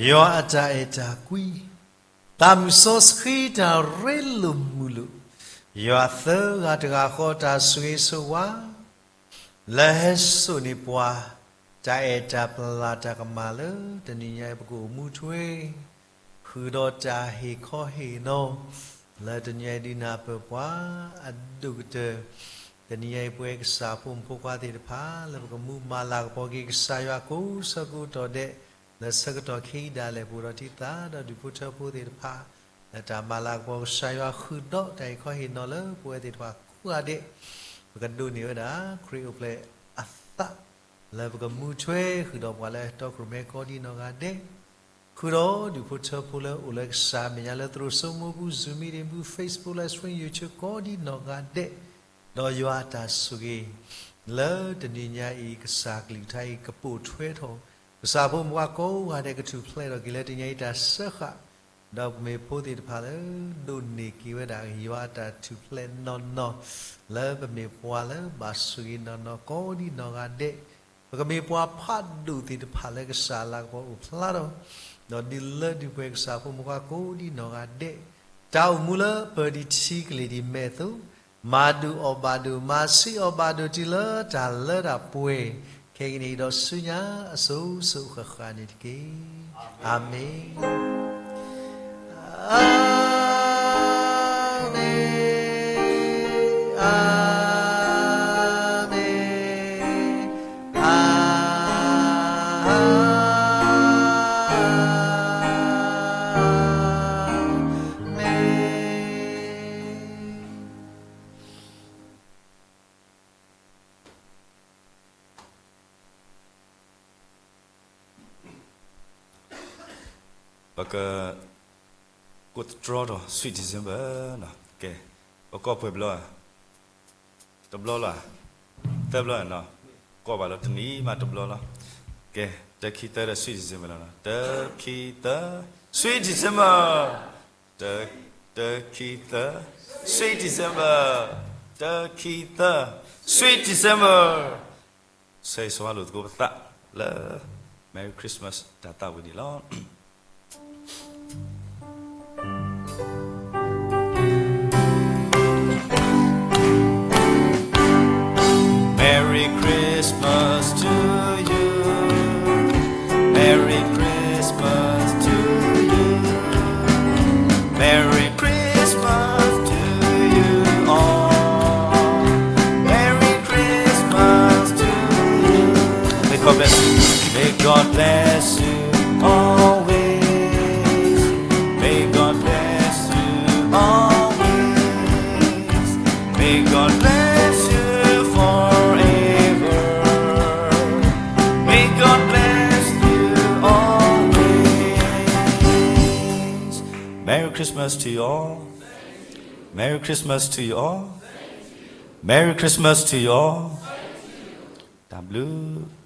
ယွၤအတၢ်အဲၣ်တၢ်ကွံ, သးမုၢ်စီဆှံတၢ်ရ့လိာ်မုာ်လိာ်, ယွၤသၢဂၤတဂၤဃီတၢ်ဆိၣ်ဂ့ၤဆိၣ်ဝါ လၢဟဲစိာ်န့ၢ်ပှၤ တၢ်အဲၣ်တၢ်ပျၢ်တၢ်ကမၣ်လၢတနံၤညါအံၤ ပကအိၣ်မူထွဲ ဃုာ်ဒီးတၢ်ဟ့ၣ်ခီဟ့ၣ်နီၤ လၢတနံၤညါအံၤဒုးနၢ်ပၢၢ်ပှၤအဒိၣ်ကတၢၢ်, တနံၤညါအံၤပဝဲကစၢ်ဖိမုၣ်ဖိခွါသ့ၣ်တဖၣ် လၢပကမူမၤလၤကပီၤက့ၤကစၢ်ယွၤကိးဆၢကတီၢ်ဒဲး, လၢဆၢကတီၢ်ခဲအံၤဒၣ်လဲာ် ပအိၣ်ဒီးတံၤသၣ်ဒီးဒူၣ်ဖိထၢဖိသ့ၣ်တဖၣ် လၢတၢ်မၤလၤကပီၤကစၢ်ယွၤ ဃုာ်ဒီးတၢ်ဟ့ၣ်ခီဟ့ၣ်နီၤလၢပဝဲသ့ၣ်တဖၣ်ကိးဂၤဒဲး, ပကဒိးန့ၢ်ဝဲဒၣ် ခရံာ်အိၣ်ဖျဲၣ်အသး လၢပကမူထွဲဃုာ်ဒီးပှၤလၢတီခိၣ်ရိၣ်မဲကိးဒံနီၢ်ဂၤဒဲး, ဃုာ်ဒီးဒူၣ်ဖိထၢဖိလၢအိၣ်လၢကစၢ်အမဲာ်ညါလၢသရိာ်စိမိပူၤ Zoom meeting ပူၤ Facebook live stream YouTube ကိးဒံနီၢ်ဂၤဒဲး, ဒီးယွၤအတၢ်ဆိၣ်ဂ့ၤ လၢတနံၤညါအံၤ ကစၢ်ကလုၢ်ကထါအံၤ ကပိာ်ထွဲထီၣ် ကစၢ်ဖိမုၣ်ဖိခွါကိးဂၤဒဲး ကထူၣ်ဖျဲးထီၣ်က့ၤလၢတနံၤညါအံၤတၢ်စၢဃာ်, ဒီးပမ့ၢ်ဖိသ့ၣ်တဖၣ်လၢ ဒိးန့ၢ်က့ၤဝဲဒၣ်ယွၤအတၢ်ထူၣ်ဖျဲးနီၢ်နီၢ် လၢပမ့ၢ်ပှၤလၢဘၣ်ဆိၣ်ဂ့ၤနီၢ်နီၢ်ကိးဒံနီၢ်ဂၤဒဲး, ပကမ့ၢ်ပှၤဖးဒိၣ်သ့ၣ်တဖၣ်လၢကစၢ်လၤကပီၤအိၣ်ဖျါထီၣ်, ဒီးဒုးလၢဒုးပှဲၤကစၢ်ဖိမုၣ်ဖိခွါကိးဒံနီၢ်ဂၤဒဲး, တၢ်အိၣ်မူလၢပၢၤဒံးထံကလ့ၢ်ဒံးမဲာ်အသိး, မၤဒိၣ်အီၣ်ဘၣ်ဒိၣ် မၤဆံးအီၣ်ဘၣ်ဒိၣ်တုၤလၢတၢ်လၢတၢ်ပှဲၤ, ခဲကနံၣ်အံၤဒီးဆူညါအစိၤစိၤဃၣ်ဃၣ်န့ၣ်တက့ၢ်. အၤမ့ၣ်. အၤမ့ၣ်, အၤမ့ၣ်, အၤမ့ၣ်. ပက ကိးတတြီဒီး Sweet December နီၤ. ကဲ, ပကိးပှဲၤဘျီဧါ, တဘျီလီၤဧါ, သၢဘျီနီၤ, ကိးဘၣ်လီၤတနံၤမးတဘျီလီၤ. ကဲ, တၢ ခံ သၢဒီး Sweet December လီၤနီၤ. တၢ ခံ သၢ, Sweet December. တၢ, တၢ ခံ သၢ, Sweet December. တၢ ခံ သၢ, Sweet December. ဆၢဂ့ၤဆၢဝါလိာ်သကိးပသးလၢ Merry Christmas တၢ်သးဝံၣ်န့ၣ်လီၤ. Merry Christmas to you. Merry Christmas to you. Merry Christmas to you all. Merry Christmas to you. May God bless you. May God bless you always. May God bless you always. May God bless you forever. May God bless you always. Merry Christmas to you all. Merry Christmas to you all. Merry Christmas to you all. တၢ်ဘျုး